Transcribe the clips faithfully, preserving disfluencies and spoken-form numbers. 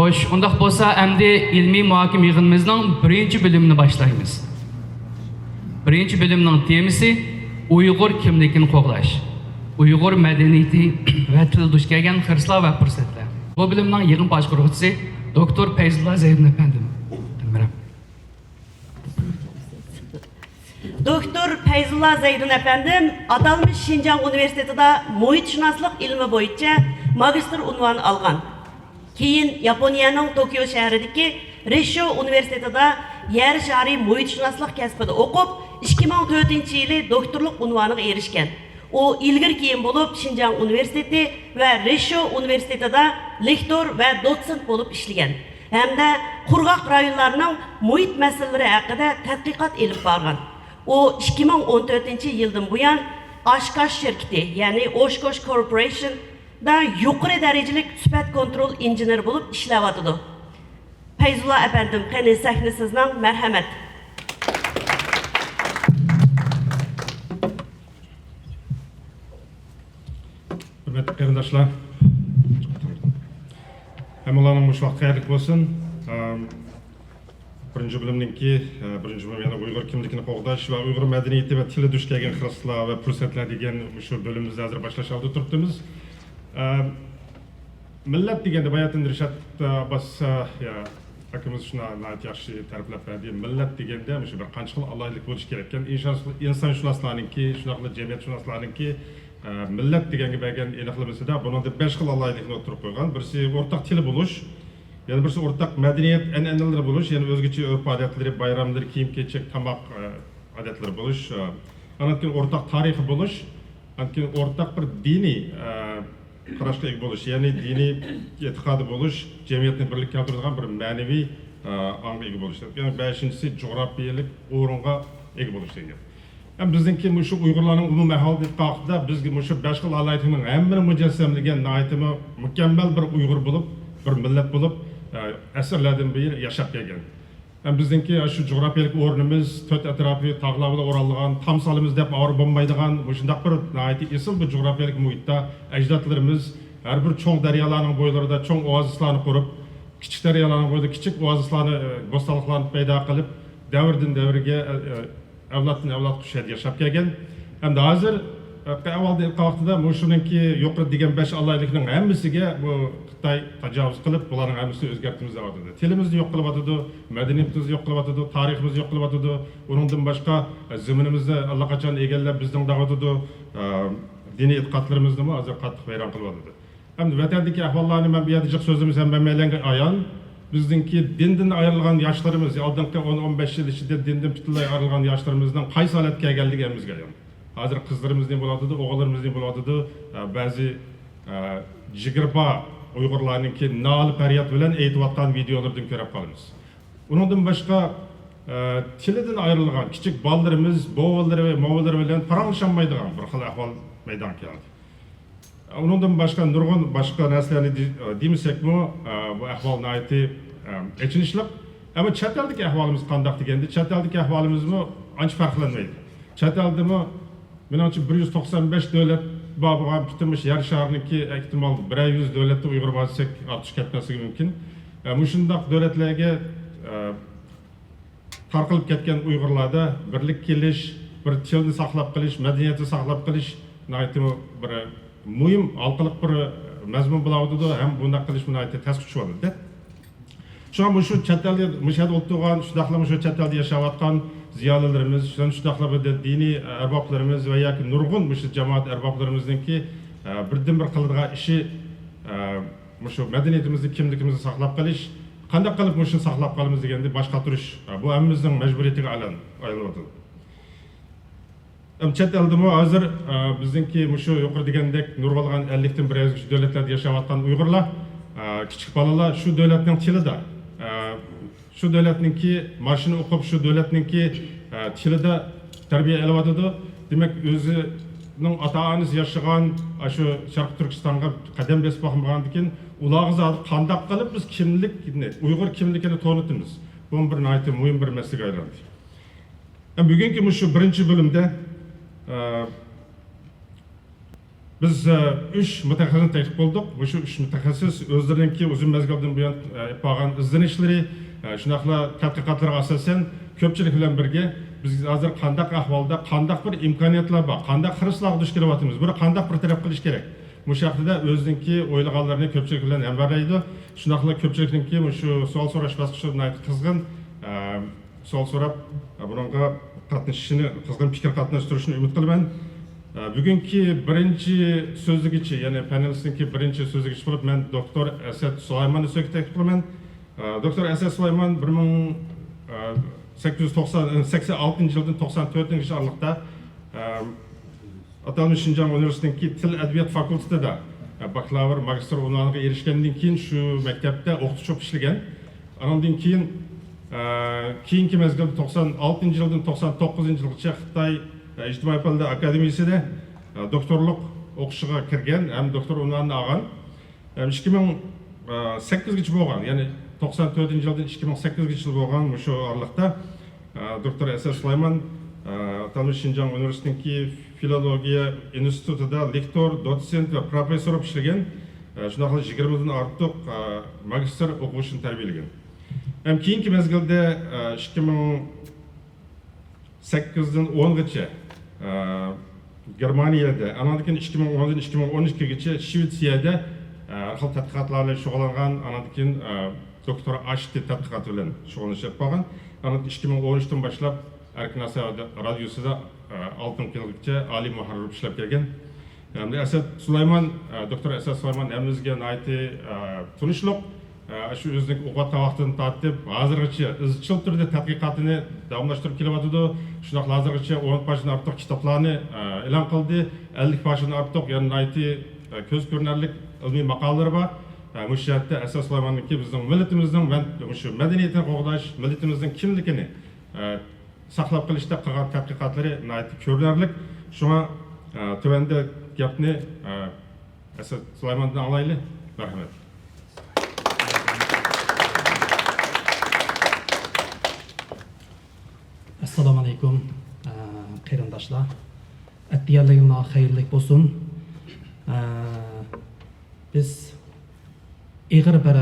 خوش، ئۇنداق بولسا ئەمدى ئىلمىي مۇھاكىمە يىغىنىمىزنىڭ بىرىنچى بۆلۈمىنى باشلايمىز. بىرىنچى بۆلۈمنىڭ تېمىسى ئۇيغۇر كىملىكىنى قوغداش، ئۇيغۇر مەدەنىيىتى ۋە تىلى دۇچ كەلگەن خىرىسلار ۋە پۇرسەتلەر. بۇ بۆلۈمنىڭ يىغىن باشقۇرغۇچىسى دوكتور پەيزۇللا زەيدۇن ئەپەندىم. دوكتور پەيزۇللا زەيدۇن ئەپەندىم ئاتالمىش شىنجاڭ ئۇنىۋېرسىتېتىدا مۇھىتشۇناسلىق ئىلمى بويىچە ماگىستىر ئۇنۋانى ئالغان. كېيىن ياپونىيەنىڭ توكيو شەھىرىدىكى رىششو ئۇنىۋېرسىتېتىدا يەر شارى مۇھىتشۇناسلىق كەسپىدە ئوقۇپ، ئىككى مىڭ تۆتىنچى يىلى دوكتورلۇق ئۇنۋانىغا ئېرىشكەن. ئۇ ئىلگىرى-كېيىن بولۇپ شىنجاڭ ئۇنىۋېرسىتېتى ۋە رىششو ئۇنىۋېرسىتېتىدا لېكتور ۋە دوتسېنت بولۇپ ئىشلىگەن ھەمدە قۇرغاق رايونلارنىڭ مۇھىت مەسىلىلىرى ھەققىدە تەتقىقات ئېلىپ بارغان. ئۇ ئىككى مىڭ ئون تۆتىنچى يىلدىن بۇيان ئاشكاش شىركىتى، يەنى ئوشكوش كورپورېيشندا يۇقىرى دەرىجىلىك سۈپەت كونترول ئىنژېنېرى بولۇپ ئىشلەۋاتىدۇ. پەيزۇللا ئەپەندىم، قېنى، سەھنە سىزنىڭ، مەرھەمەت. ھۆرمەتلىك قېرىنداشلار، ھەممىڭلارنىڭ مۇشۇ ۋاقتى خەيرلىك بولسۇن. ئەم، بىرىنچى بۆلۈمنىڭكى، ئە، بىرىنچى بۆلۈم يەنە ئۇيغۇر كىملىكىنى قوغداش ۋە ئۇيغۇر مەدەنىيىتى ۋە تىلى دۇچ كەلگەن خىرىسلار ۋە پۇرسەتلەر دېگەن مۇشۇ بۆلۈمىمىزنى ھازىر باشلاش ئالدىدا تۇرۇپتىمىز. ئەم، مىللەت دېگەندە باياتىن رىشات ئابباس، ئە، يا، ئاكىمىز شۇنى ناھايىتى ياخشى تەرىپلەپ بەردى. مىللەت دېگەندە مۇشۇ بىر قانچە خىل ئالاھىدىلىك بولۇشى كېرەككەن. ئىنسان-، ئىنسانشۇناسلارنىڭكى، شۇنداقلا جەمئىيەتشۇناسلارنىڭكى، ئە، مىللەت دېگەنگە بەرگەن ئېنىقلىمىسىدا بۇنىڭدا بەش خىل ئالاھىدىلىكنى ئوتتۇرىغا قويغان. بىرسى ئورتاق تىلى بولۇش، يەنە بىرسى ئورتاق مەدەنىيەت ئەنئەنىلىرى بولۇش، يەنە ئۆزگىچە ئۆرپ-ئادەتلىرى، بايراملىرى، كىيىم-كېچەك، تاماق، ئە، ئادەتلىرى بولۇش، ئە، ئاندىن كېيىن ئورتاق تارىخى بولۇش، ئاندىن كېيىن ئورتاق بىر دىنىي، ئە، قاراشقا ئىگە بولۇش، يەنى دىنىي ئېتىقادى بولۇش، جەمئىيەتنى بىرلىككە كەلتۈرىدىغان بىر مەنىۋى، ئە، ئاڭغا ئىگە بولۇش. يەنى بەشىنچىسى جۇغراپىيەلىك ئورۇنغا ئىگە بولۇش دېگەن گەپ. ھەم بىزنىڭكى مۇشۇ ئۇيغۇرلارنىڭ ئومۇمىي ئەھۋالىنى ئېيتقان ۋاقتىدا بىزگە مۇشۇ بەش خىل ئالاھىدىلىكنىڭ ھەممىنى مۇجەسسەملىگەن ناھايىتىمۇ مۇكەممەل بىر ئۇيغۇر بولۇپ، بىر مىللەت بولۇپ، ئە، ئەسىرلەردىن بېرى ياشاپ كەلگەن. ھەم بىزنىڭكى شۇ جۇغراپىيەلىك ئورنىمىز، تۆت ئەتراپى تاغلار بىلەن ئورالغان، تامسالىمىز دەپ ئاۋارە بولمايدىغان مۇشۇنداق بىر ناھايىتى ئېسىل بىر جۇغراپىيەلىك مۇھىتتا ئەجدادلىرىمىز ھەر بىر چوڭ دەريالارنىڭ بويلىرىدا چوڭ ئوئازىسلارنى قۇرۇپ، كىچىك دەريالارنىڭ بويىدا كىچىك ئوئازىسلارنى، ئە، بوستانلىقلارنى پەيدا قىلىپ، دەۋردىن دەۋرگە، ئە، ئە، ئەۋلادتىن ئەۋلادقا شۇ يەردە ياشاپ كەلگەن. ھەمدە ھازىر، ئە، ئەھۋالدا ئېيتقان ۋاقتىدا مۇشۇنىڭكى يۇقىرىدا دېگەن بەش ئالاھىدىلىكنىڭ ھەممىسىگە بۇ خىتاي تاجاۋۇز قىلىپ، بۇلارنىڭ ھەممىسىنى ئۆزگەرتىمىز دەۋاتىدۇ. تىلىمىزنى يوق قىلىۋاتىدۇ، مەدەنىيىتىمىزنى يوق قىلىۋاتىدۇ، تارىخىمىزنى يوق قىلىۋاتىدۇ. ئۇنىڭدىن باشقا، ئە، زېمىنىمىزنى ئاللىقاچان ئىگىلەپ بىزنىڭ دەۋاتىدۇ. ئە، دىنىي ئېتىقادلىرىمىزنىمۇ ھازىر قاتتىق ۋەيران قىلىۋاتىدۇ. ھەمدە ۋەتەندىكى ئەھۋاللارنى مەن بۇ يەردە جىق سۆزلىمىسەم، ھەممەيلەنگە ئايان. بىزنىڭكى دىندىن ئايرىلغان ياشلىرىمىز، ئالدىنقى ئون، ئون بەش يىل ئىچىدە دىندىن پۈتۈنلەي ئايرىلغان ياشلىرىمىزنىڭ قايسى ھالەتكە كەلگەنلىكى ھەممىمىزگە ئايان. ھازىر قىزلىرىمىزنى بولۇۋاتىدۇ، ئوغۇللىرىمىزنى بولۇۋاتىدۇ. ئە، بەزى، ئە، جىگىرپا ئۇيغۇرلارنىڭكى نالە-پەرياد بىلەن ئېيتىۋاتقان ۋىدىيولىرىدىن كۆرۈپ قالىمىز. ئۇنىڭدىن باشقا، ئە، تىلىدىن ئايرىلغان كىچىك بالىلىرىمىز بوۋىلىرى، موۋىلىرى بىلەن پاراڭلىشالمايدىغان بىر خىل ئەھۋال مەيدانغا كەلدى. ئۇنىڭدىن باشقا نۇرغۇن باشقا نەرسىلەرنى دې-، دېمىسەكمۇ، بۇ ئەھۋال ناھايىتى ئېچىنىشلىق. ئەمما چەت ئەلدىكى ئەھۋالىمىز قانداق دېگەندە، چەت ئەلدىكى ئەھۋالىمىزمۇ ئانچە پەرقلەنمەيدۇ. چەت ئەلدىمۇ مېنىڭچە بىر يۈز توقسان بەش دۆلەت بار بولغان پۈتۈن مۇشۇ يەر شارىنىڭكى ئېھتىمال بىرەر يۈز دۆلەتتە ئۇيغۇر بار دېسەك ئارتۇقچە كەتمەسلىكى مۇمكىن. مۇشۇنداق دۆلەتلەرگە تارقىلىپ كەتكەن ئۇيغۇرلاردا بىرلىك كېلىش، بىر تىلنى ساقلاپ قېلىش، مەدەنىيەتنى ساقلاپ قېلىش ناھايىتى بىر مۇھىم ھالقىلىق بىر مەزمۇن بولۇۋاتىدۇ ھەم بۇنداق قىلىش ناھايىتى تەسكە چۈشۈۋاتىدۇ. شۇڭا مۇشۇ چەت ئەلدە، مۇشۇ يەردە ئولتۇرغان، شۇنداقلا مۇشۇ چەت ئەلدە ياشاۋاتقان زىيالىيلىرىمىز، شۇنداقلا بىر دىنىي ئەربابلىرىمىز ۋە ياكى نۇرغۇن مۇشۇ جامائەت ئەربابلىرىمىزنىڭكى، ئە، بىردىنبىر قىلىدىغان ئىشى، ئە، مۇشۇ مەدەنىيىتىمىزنى، كىملىكىمىزنى ساقلاپ قېلىش. قانداق قىلىپ مۇشۇنى ساقلاپ قالىمىز دېگەندە باش قاتۇرۇش، بۇ ھەممىمىزنىڭ مەجبۇرىيىتىگە ئايلان-، ئايلىنىۋاتىدۇ. ئەم، چەت ئەلدىمۇ ھازىر، ئە، بىزنىڭكى مۇشۇ يۇقىرى دېگەندەك نۇرغۇنلىغان ئەللىكتىن بىر ئەگىشى دۆلەتلەردە ياشاۋاتقان ئۇيغۇرلار، ئە، كىچىك بالىلار شۇ دۆلەتنىڭ تىلىدا، ئە، شۇ دۆلەتنىڭكى مارشىنى ئوقۇپ، شۇ دۆلەتنىڭكى، ئە، تىلىدا تەربىيە ئېلىۋاتىدۇ. دېمەك، ئۆزىنىڭ ئاتا-ئانىسى ياشىغان ئاشۇ شەرقىي تۈركىستانغا قەدەم بېسىپ باقمىغاندىكىن، ئۇلارغا زادى قانداق قىلىپ بىز كىملىكنى، ئۇيغۇر كىملىكىنى تونۇتىمىز؟ بۇمۇ بىر ناھايىتى مۇھىم بىر مەسىلىگە ئايلاندى. بۈگۈنكى مۇشۇ بىرىنچى بۆلۈمدە، ئە، بىز، ئە، ئۈچ مۇتەخەسسىسنى تەكلىپ قىلدۇق. مۇشۇ ئۈچ مۇتەخەسسىس ئۆزلىرىنىڭكى ئۇزۇن مەزگىلدىن بۇيان، ئە، ئېلىپ بارغان ئىزدىنىشلىرى، ئە، شۇنداقلا تەتقىقاتلىرىغا ئاساسەن كۆپچىلىك بىلەن بىرگە بىز ھازىر قانداق ئەھۋالدا، قانداق بىر ئىمكانىيەتلەر بار، قانداق خىرىسلارغا دۇچ كېلىۋاتىمىز، بۇنى قانداق بىر تەرەپ قىلىش كېرەك؟ مۇشۇ ھەققىدە ئۆزىنىڭكى ئويلىغانلىرىنى كۆپچىلىك بىلەن ھەمبەھىرلەيدۇ. شۇنداقلا كۆپچىلىكنىڭكى مۇشۇ سوئال سوراش باسقۇچىدا ناھايىتى قىزغىن، ئە، سوئال سوراپ، بۇنىڭغا قاتنىشىشىنى، قىزغىن پىكىر قاتناشتۇرۇشىنى ئۈمىد قىلىمەن. بۈگۈنكى بىرىنچى سۆزلىگۈچى، يەنى پانېلىستنىڭكى بىرىنچى سۆزلىگۈچى بولۇپ، مەن دوكتور ئەسەت سۇلايماننى سۆزگە تەكلىپ قىلىمەن. دوكتور ئەسەت سۇلايمان بىر مىڭ سەككىز يۈز توقسان، سەكسەن ئالتىنچى يىلدىن توقسان تۆتىنچى ئارىلىقتا ئاتالمىش شىنجاڭ ئۇنىۋېرسىتېتىنىڭكى تىل ئەدەبىيات فاكۇلتېتىدا، ئە، باكلاۋر، ماگىستىر ئۇنۋانىغا ئېرىشكەندىن كېيىن شۇ مەكتەپتە ئوقۇتقۇچى بولۇپ ئىشلىگەن. ئانىڭدىن كېيىن، ئە، كېيىنكى مەزگىلدە توقسان ئالتىنچى يىلدىن توقسان توققۇزىنچى يىلغىچە خىتاي، ئە، ئىجتىمائىي پەنلەر ئاكادېمىيىسىدە، ئە، دوكتورلۇق ئوقۇشىغا كىرگەن ھەم دوكتور ئۇنۋانىنى ئالغان. ھەم ئىككى مىڭ سەككىزگىچە بولغان، يەنى توقسان تۆتىنچى يىلدىن ئىككى مىڭ سەككىزگىچە يىل بولغان مۇشۇ ئارىلىقتا، ئە، دوكتور ئەسەت سۇلايمان، ئە، ئاتالمىش شىنجاڭ ئۇنىۋېرسىتېتىنىڭكى فىلولوگىيە ئىنستىتۇتىدا لېكتور، دوتسېنت ۋە پروفېسسور بولۇپ ئىشلىگەن، ئە، شۇنداقلا يىگىرمىدىن ئارتۇق، ئە، ماگىستىر ئوقۇغۇچىنى تەربىيەلىگەن. ھەم كېيىنكى مەزگىلدە، ئە، ئىككى مىڭ سەككىزدىن ئونغىچە، ئە، گېرمانىيەدە، ئانىڭدىن كېيىن ئىككى مىڭ ئوندىن ئىككى مىڭ ئون ئىككىگىچە شىۋېتسىيەدە، ئە، ھەر خىل تەتقىقاتلار بىلەن شۇغۇللانغان، ئانىڭدىن كېيىن، ئە، دوكتور ئاشتى تەتقىقاتى بىلەن شۇغۇللىنىش ئېلىپ بارغان. ئانىڭدىن ئىككى مىڭ ئون ئۈچتىن باشلاپ ئەركىن ئاسىيا رادىيوسىدا، ئە، ئالتۇن قىلغىچە ئالىي مۇھەررىر بولۇپ ئىشلەپ كەلگەن. ئەمدى ئەسەت سۇلايمان، ئە، دوكتور ئەسەت سۇلايمان ھەممىمىزگە ناھايىتى، ئە، تونۇشلۇق. ئە، شۇ ئۆزىنىڭ ئوقۇۋاتقان ۋاقتىدىن تارتىپ ھازىرغىچە ئىزچىل تۈردە تەتقىقاتىنى داۋاملاشتۇرۇپ كېلىۋاتىدۇ. شۇنداقلا ھازىرغىچە ئون پارچىدىن ئارتۇق كىتابلارنى، ئە، ئېلان قىلدى. ئەللىك پارچىدىن ئارتۇق يەنە ناھايىتى، ئە، كۆز كۆرۈنەرلىك ئىلمىي ماقالىلىرى بار. ئە، مۇشۇ جەھەتتە ئەسەت سۇلايماننىڭكى بىزنىڭ مىللىتىمىزنىڭ مەن-، مۇشۇ مەدەنىيىتىنى قوغداش، مىللىتىمىزنىڭ كىملىكىنى، ئە، ساقلاپ قېلىشتا قىلغان تەتقىقاتلىرى ناھايىتى كۆرۈنەرلىك. شۇڭا، ئە، تۆۋەندە گەپنى، ئە، ئەسەت سۇلايماندىن ئاڭلايلى. مەرھەمەت. ئەسسالامۇئەلەيكۇم، ئە، قېرىنداشلار. ئەتىگەنلىكىڭلار خەيرلىك بولسۇن. ئە، بىز ئېغىر بىر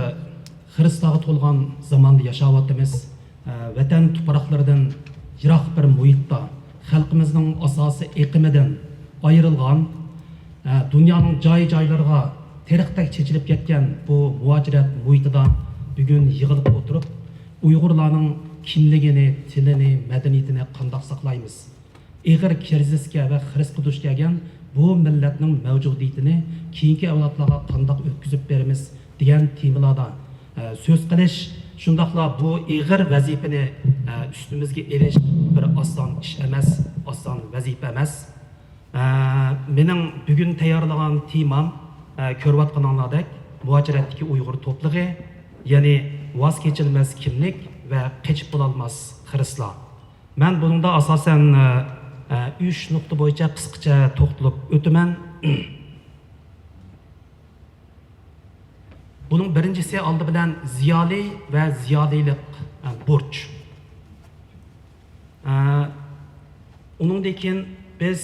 خىرىسلارغا تولغان زاماندا ياشاۋاتىمىز. ۋەتەن تۇپراقلىرىدىن يىراق بىر مۇھىتتا، خەلقىمىزنىڭ ئاساسىي ئېقىمىدىن ئايرىلغان، دۇنيانىڭ جاي-جايلىرىغا تېرىقتەك چېچىلىپ كەتكەن بۇ مۇھاجىرەت مۇھىتىدا بۈگۈن يىغىلىپ ئولتۇرۇپ، ئۇيغۇرلارنىڭ كىملىكىنى، تىلىنى، مەدەنىيىتىنى قانداق ساقلايمىز؟ ئېغىر كىرىزىسكە ۋە خىرىسقا دۇچ كەلگەن بۇ مىللەتنىڭ مەۋجۇدىيىتىنى كېيىنكى ئەۋلادلارغا قانداق ئۆتكۈزۈپ بېرىمىز دېگەن تېمىلاردا، ئە، سۆز قىلىش، شۇنداقلا بۇ ئېغىر ۋەزىپىنى، ئە، ئۈستىمىزگە ئېلىش بىر ئاسان ئىش ئەمەس، ئاسان ۋەزىپە ئەمەس. ئە، مېنىڭ بۈگۈن تەييارلىغان تېمام، ئە، كۆرۈۋاتقىنىڭلاردەك مۇھاجىرەتتىكى ئۇيغۇر توپلىقى، يەنى ۋاز كېچىلمەس كىملىك ۋە قېچىپ بولالماس خىرىسلار. مەن بۇنىڭدا ئاساسەن، ئە، ئە، ئۈچ نۇقتا بويىچە قىسقىچە توختىلىپ ئۆتىمەن. بۇنىڭ بىرىنچىسى ئالدى بىلەن زىيالىي ۋە زىيالىيلىق، ئە، بۇرچ. ئە، ئۇنىڭدىن كېيىن بىز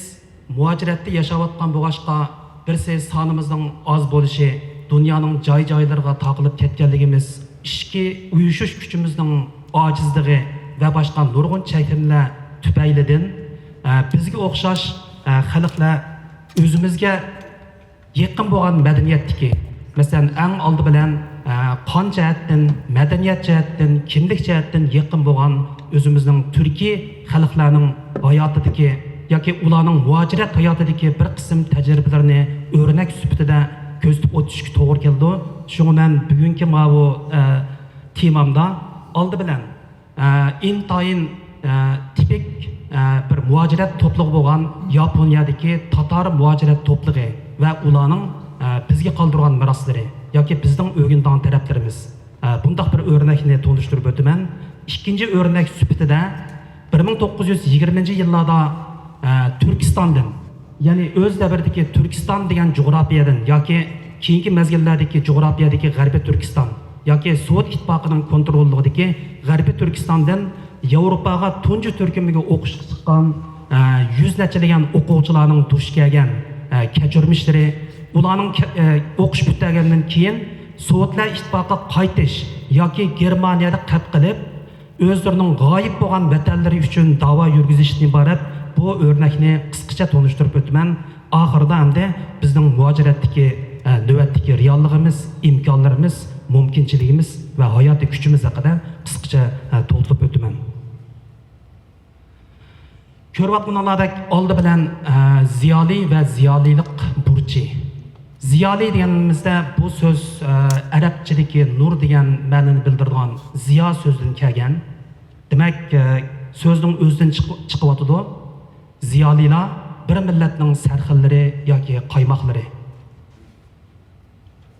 مۇھاجىرەتتە ياشاۋاتقان بولغاچقا، بىرسى سانىمىزنىڭ ئاز بولۇشى، دۇنيانىڭ جاي-جايلىرىغا تاقىلىپ كەتكەنلىكىمىز، ئىچكى ئۇيۇشۇش كۈچىمىزنىڭ ئاجىزلىقى ۋە باشقا نۇرغۇن چەكلىمىلەر تۈپەيلىدىن، ئە، بىزگە ئوخشاش، ئە، خەلقلەر ئۆزىمىزگە يېقىن بولغان مەدەنىيەتتىكى، مەسىلەن، ئەڭ ئالدى بىلەن، ئە، قان جەھەتتىن، مەدەنىيەت جەھەتتىن، كىملىك جەھەتتىن يېقىن بولغان ئۆزىمىزنىڭ تۈركىي خەلقلەرنىڭ ھاياتىدىكى ياكى ئۇلارنىڭ مۇھاجىرەت ھاياتىدىكى بىر قىسىم تەجرىبىلىرىنى ئۆرنەك سۈپىتىدە كۆزىتىپ ئۆتۈشكە توغرا كېلىدۇ. شۇڭا مەن بۈگۈنكى ماۋۇ، ئە، تېمامدا ئالدى بىلەن ئە، ئىنتايىن، ئە، تىپىك، ئە، بىر مۇھاجىرەت توپلىقى بولغان ياپونىيەدىكى تاتار مۇھاجىرەت توپلىقى ۋە ئۇلارنىڭ، ئە، بىزگە قالدۇرغان مىراسلىرى ياكى بىزنىڭ ئۆگىنىدىغان تەرەپلىرىمىز. ئە، بۇنداق بىر ئۆرنەكنى تونۇشتۇرۇپ ئۆتىمەن. ئىككىنچى ئۆرنەك سۈپىتىدە بىر مىڭ توققۇز يۈز يىگىرمىنچى يىللاردا، ئە، تۈركىستاندىن، يەنى ئۆز دەۋرىدىكى تۈركىستان دېگەن جۇغراپىيەدىن ياكى كېيىنكى مەزگىللەردىكى جۇغراپىيەدىكى غەربىي تۈركىستان ياكى سوۋېت ئىتتىپاقىنىڭ كونتروللۇقىدىكى غەربىي تۈركىستاندىن ياۋروپاغا تۇنجى تۈركۈمگە ئوقۇشقا چىققان، ئە، يۈز نەچچىلىگەن ئوقۇغۇچىلارنىڭ دۇچ كەلگەن ئە، كەچۈرمىشلىرى، ئۇلارنىڭ كە-، ئە، ئوقۇش پۈتتۈرگەندىن كېيىن سوۋېتلار ئىتتىپاقىغا قايتىش ياكى گېرمانىيەدە قەد قىلىپ، ئۆزلىرىنىڭ غايىب بولغان ۋەتەنلىرى ئۈچۈن داۋا يۈرگۈزۈشتىن ئىبارەت بۇ ئۆرنەكنى قىسقىچە تونۇشتۇرۇپ ئۆتىمەن. ئاخىرىدا ئەمدى بىزنىڭ مۇھاجىرەتتىكى، ئە، نۆۋەتتىكى رېئاللىقىمىز، ئىمكانلىرىمىز، مۇمكىنچىلىكىمىز ۋە ھاياتىي كۈچىمىز ھەققىدە قىسقىچە، ئە، توختىلىپ ئۆتىمەن. كۆرۈۋاتقىنىڭلاردەك ئالدى بىلەن، ئە، زىيالىي ۋە زىيالىيلىق بۇرچى. زىيالىي دېگىنىمىزدە بۇ سۆز، ئە، ئەرەبچىدىكى نۇر دېگەن مەنىنى بىلدۈرىدىغان زىيا سۆزىدىن كەلگەن. دېمەك، ئە، سۆزنىڭ ئۆزىدىن چىق-، چىقىۋاتىدۇ. زىيالىيلار بىر مىللەتنىڭ سەرخىللىرى ياكى قايماقلىرى.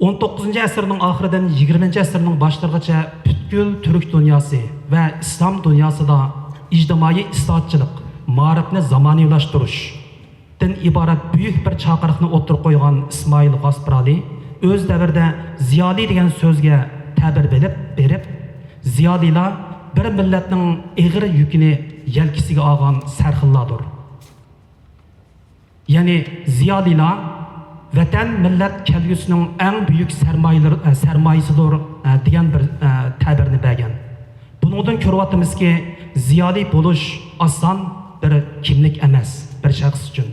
ئون توققۇزىنچى ئەسىرنىڭ ئاخىرىدىن يىگىرمىنچى ئەسىرنىڭ باشلىرىغىچە پۈتكۈل تۈرك دۇنياسى ۋە ئىسلام دۇنياسىدا ئىجتىمائىي ئىسلاھاتچىلىق، مائارىپنى زامانىۋىلاشتۇرۇشتىن ئىبارەت بۈيۈك بىر چاقىرىقنى ئوتتۇرىغا قويغان ئىسمائىل غاسپىرالى ئۆز دەۋرىدە زىيالىي دېگەن سۆزگە تەبىر بېلىپ بېرىپ، زىيالىيلار بىر مىللەتنىڭ ئېغىر يۈكىنى يەلكىسىگە ئالغان سەرخىللاردۇر. يەنى زىيالىيلار ۋەتەن، مىللەت كەلگۈسىنىڭ ئەڭ بۈيۈك سەرمايىلىرى-، ئە، سەرمايىسىدۇر، ئە، دېگەن بىر، ئە، تەبىرنى بەرگەن. بۇنىڭدىن كۆرۈۋاتىمىزكى، زىيالىي بولۇش ئاسان بىر كىملىك ئەمەس بىر شەخس ئۈچۈن.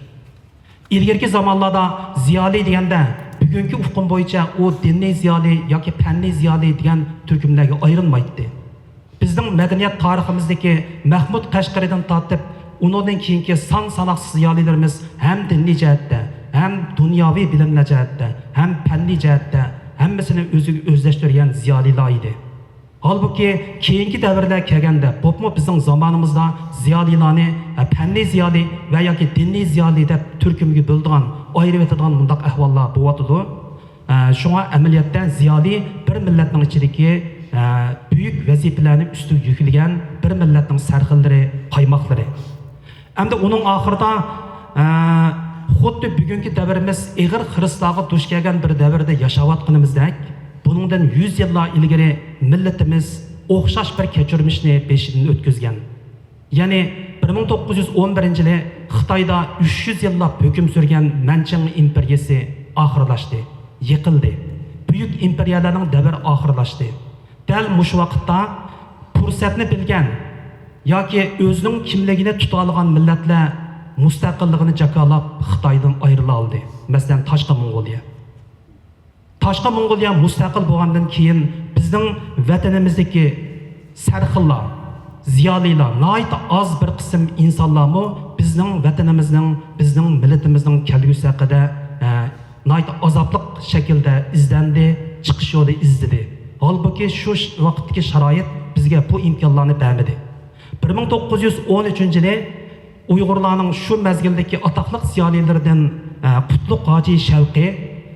ئىلگىرىكى زامانلاردا زىيالىي دېگەندە، بۈگۈنكى ئۇقۇم بويىچە ئۇ دىنىي زىيالىي ياكى پەننىي زىيالىي دېگەن تۈركۈملەرگە ئايرىلمايتتى. بىزنىڭ مەدەنىيەت تارىخىمىزدىكى مەھمۇد قەشقىرىدىن تارتىپ، ئۇنىڭدىن كېيىنكى سان ساناقسىز زىيالىيلىرىمىز ھەم دىنىي جەھەتتە، ھەم دۇنياۋى بىلىملەر جەھەتتە، ھەم پەننىي جەھەتتە ھەممىسىنى ئۆزىگە ئۆزلەشتۈرگەن زىيالىيلار ئىدى. ھالبۇكى، كېيىنكى دەۋرلەر كەلگەندە، بولۇپمۇ بىزنىڭ زامانىمىزدا زىيالىيلارنى، ئە، پەننىي زىيالىي ۋە ياكى دىنىي زىيالىي دەپ تۈركۈمگە بۆلىدىغان، ئايرىۋېتىدىغان مۇنداق ئەھۋاللار بولۇۋاتىدۇ. ئە، شۇڭا ئەمەلىيەتتە زىيالىي بىر مىللەتنىڭ ئىچىدىكى، ئە، بۈيۈك ۋەزىپىلەرنى ئۈستىگە يۈكلىگەن بىر مىللەتنىڭ سەرخىللىرى، قايماقلىرى. ئەمدى ئۇنىڭ ئاخىرىدا، ئە، خۇددى بۈگۈنكى دەۋرىمىز ئېغىر خىرىسلارغا دۇچ كەلگەن بىر دەۋردە ياشاۋاتقىنىمىزدەك، بۇنىڭدىن يۈز يىللار ئىلگىرى مىللىتىمىز ئوخشاش بىر كەچۈرمىشنى بېشىدىن ئۆتكۈزگەن. يەنى بىر مىڭ توققۇز يۈز ئون بىرىنچى يىلى خىتايدا ئۈچ يۈز يىللاپ ھۆكۈم سۈرگەن مەنچىڭ ئىمپېرىيىسى ئاخىرلاشتى، يىقىلدى. بۈيۈك ئىمپېرىيەلەرنىڭ دەۋرى ئاخىرلاشتى. دەل مۇشۇ ۋاقىتتا پۇرسەتنى بىلگەن ياكى ئۆزىنىڭ كىملىكىنى تۇتالىغان مىللەتلەر مۇستەقىللىقىنى جاكارلاپ خىتايدىن ئايرىلالىدى. مەسىلەن، تاشقى موڭغۇلىيە. تاشقى موڭغۇلىيە مۇستەقىل بولغاندىن كېيىن بىزنىڭ ۋەتىنىمىزدىكى سەرخىللار، زىيالىيلار، ناھايىتى ئاز بىر قىسىم ئىنسانلارمۇ بىزنىڭ ۋەتىنىمىزنىڭ، بىزنىڭ مىللىتىمىزنىڭ كەلگۈسى ھەققىدە، ئە، ناھايىتى ئازابلىق شەكىلدە ئىزدەندى، چىقىش يولى ئىزدىدى. ھالبۇكى، شۇ ش-، ۋاقىتتىكى شارائىت بىزگە بۇ ئىمكانلارنى بەرمىدى. بىر مىڭ توققۇز يۈز ئون ئۈچىنچى يىلى ئۇيغۇرلارنىڭ شۇ مەزگىلدىكى ئاتاقلىق زىيالىيلىرىدىن، ئە، قۇتلۇق ھاجى شەۋقى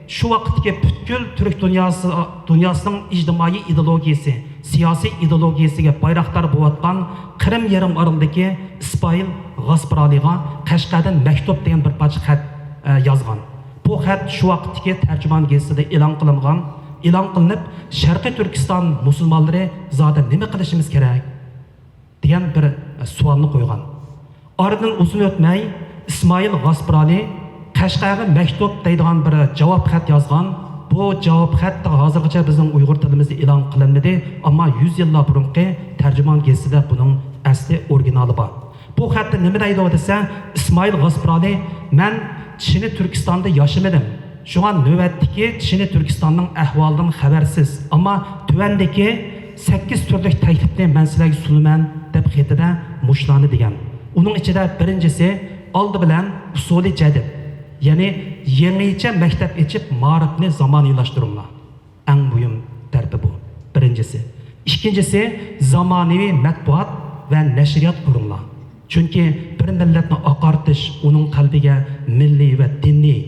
شۇ ۋاقىتتىكى پۈتكۈل تۈرك دۇنياسى، دۇنياسىنىڭ ئىجتىمائىي ئىدېئولوگىيىسى، سىياسىي ئىدېئولوگىيىسىگە بايراقدار بولۇۋاتقان قىرىم يېرىم ئارىلىدىكى ئىسمائىل غاسپىرالىغا قەشقەردىن مەكتۇپ دېگەن بىر پارچە خەت، ئە، يازغان. بۇ خەت شۇ ۋاقىتتىكى تەرجىمان گېزىتىدە ئېلان قىلىنغان. ئېلان قىلىنىپ، شەرقىي تۈركىستان مۇسۇلمانلىرى زادى نېمە قىلىشىمىز كېرەك؟ دېگەن بىر سوئالنى قويغان. ئارىدىن ئۇزۇن ئۆتمەي، ئىسمائىل غاسپىرالى قەشقەرگە مەكتۇپ دەيدىغان بىر جاۋاب خەت يازغان. بۇ جاۋاب خەت ھازىرغىچە بىزنىڭ ئۇيغۇر تىلىمىزدا ئېلان قىلىنمىدى، ئەمما يۈز يىللار بۇرۇنقى تەرجىمان گېزىتىدە بۇنىڭ ئەسلى ئورىگىنالى بار. بۇ خەتتە نېمە دەيدۇ دېسە، ئىسمائىل غاسپىرالى، مەن چىنە تۈركىستاندا ياشىمىدىم. شۇڭا نۆۋەتتىكى چىنە تۈركىستاننىڭ ئەھۋالىدىن خەۋەرسىز. ئەمما تۆۋەندىكى سەككىز تۈرلۈك تەكلىپنى مەن سىلەرگە سۇنىمەن، دەپ خېتىدە مۇشۇلارنى دېگەن. ئۇنىڭ ئىچىدە بىرىنچىسى، ئالدى بىلەن ئۇسۇلى جەدىد، يەنى يېڭىچە مەكتەپ ئېچىپ، مائارىپنى زامانىۋىلاشتۇرۇڭلار. ئەڭ مۇھىم تەرىپى بۇ. بىرىنچىسى. ئىككىنچىسى، زامانىۋى مەتبۇئات ۋە نەشرىيات قۇرۇڭلار. چۈنكى بىر مىللەتنى ئاقارتىش، ئۇنىڭ قەلبىگە مىللىي ۋە دىنىي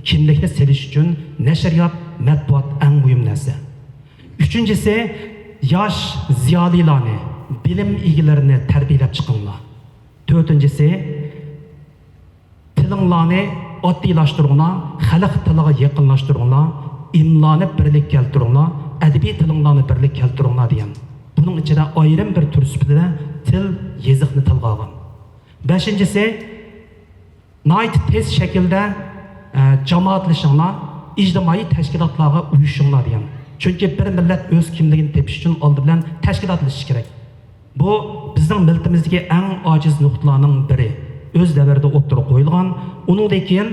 كىملىكنى سېلىش ئۈچۈن نەشرىيات، مەتبۇئات ئەڭ مۇھىم نەرسە. ئۈچىنچىسى، ياش زىيالىيلارنى، بىلىم ئىگىلىرىنى تەربىيەلەپ چىقىڭلار. تۆتىنچىسى، تىلىڭلارنى ئاددىيلاشتۇرۇڭلار، خەلق تىلىغا يېقىنلاشتۇرۇڭلار، ئىملانى بىرلىككە كەلتۈرۈڭلار، ئەدەبىي تىلىڭلارنى بىرلىككە كەلتۈرۈڭلار دېگەن. بۇنىڭ ئىچىدە ئايرىم بىر تۈر سۈپىتىدە تىل، يېزىقنى تىلغا ئالغان. بەشىنچىسى، ناھايىتى تېز شەكىلدە ئە، جامائەتلىشىڭلار، ئىجتىمائىي تەشكىلاتلارغا ئۇيۇشۇڭلار دېگەن. چۈنكى بىر مىللەت ئۆز كىملىكىنى تېپىش ئۈچۈن ئالدى بىلەن تەشكىلاتلىشىشى كېرەك. بۇ بىزنىڭ مىللىتىمىزدىكى ئەڭ ئاجىز نۇقتىلارنىڭ بىرى. ئۆز دەۋرىدە ئوتتۇرىغا قويۇلغان. ئۇنىڭدىن كېيىن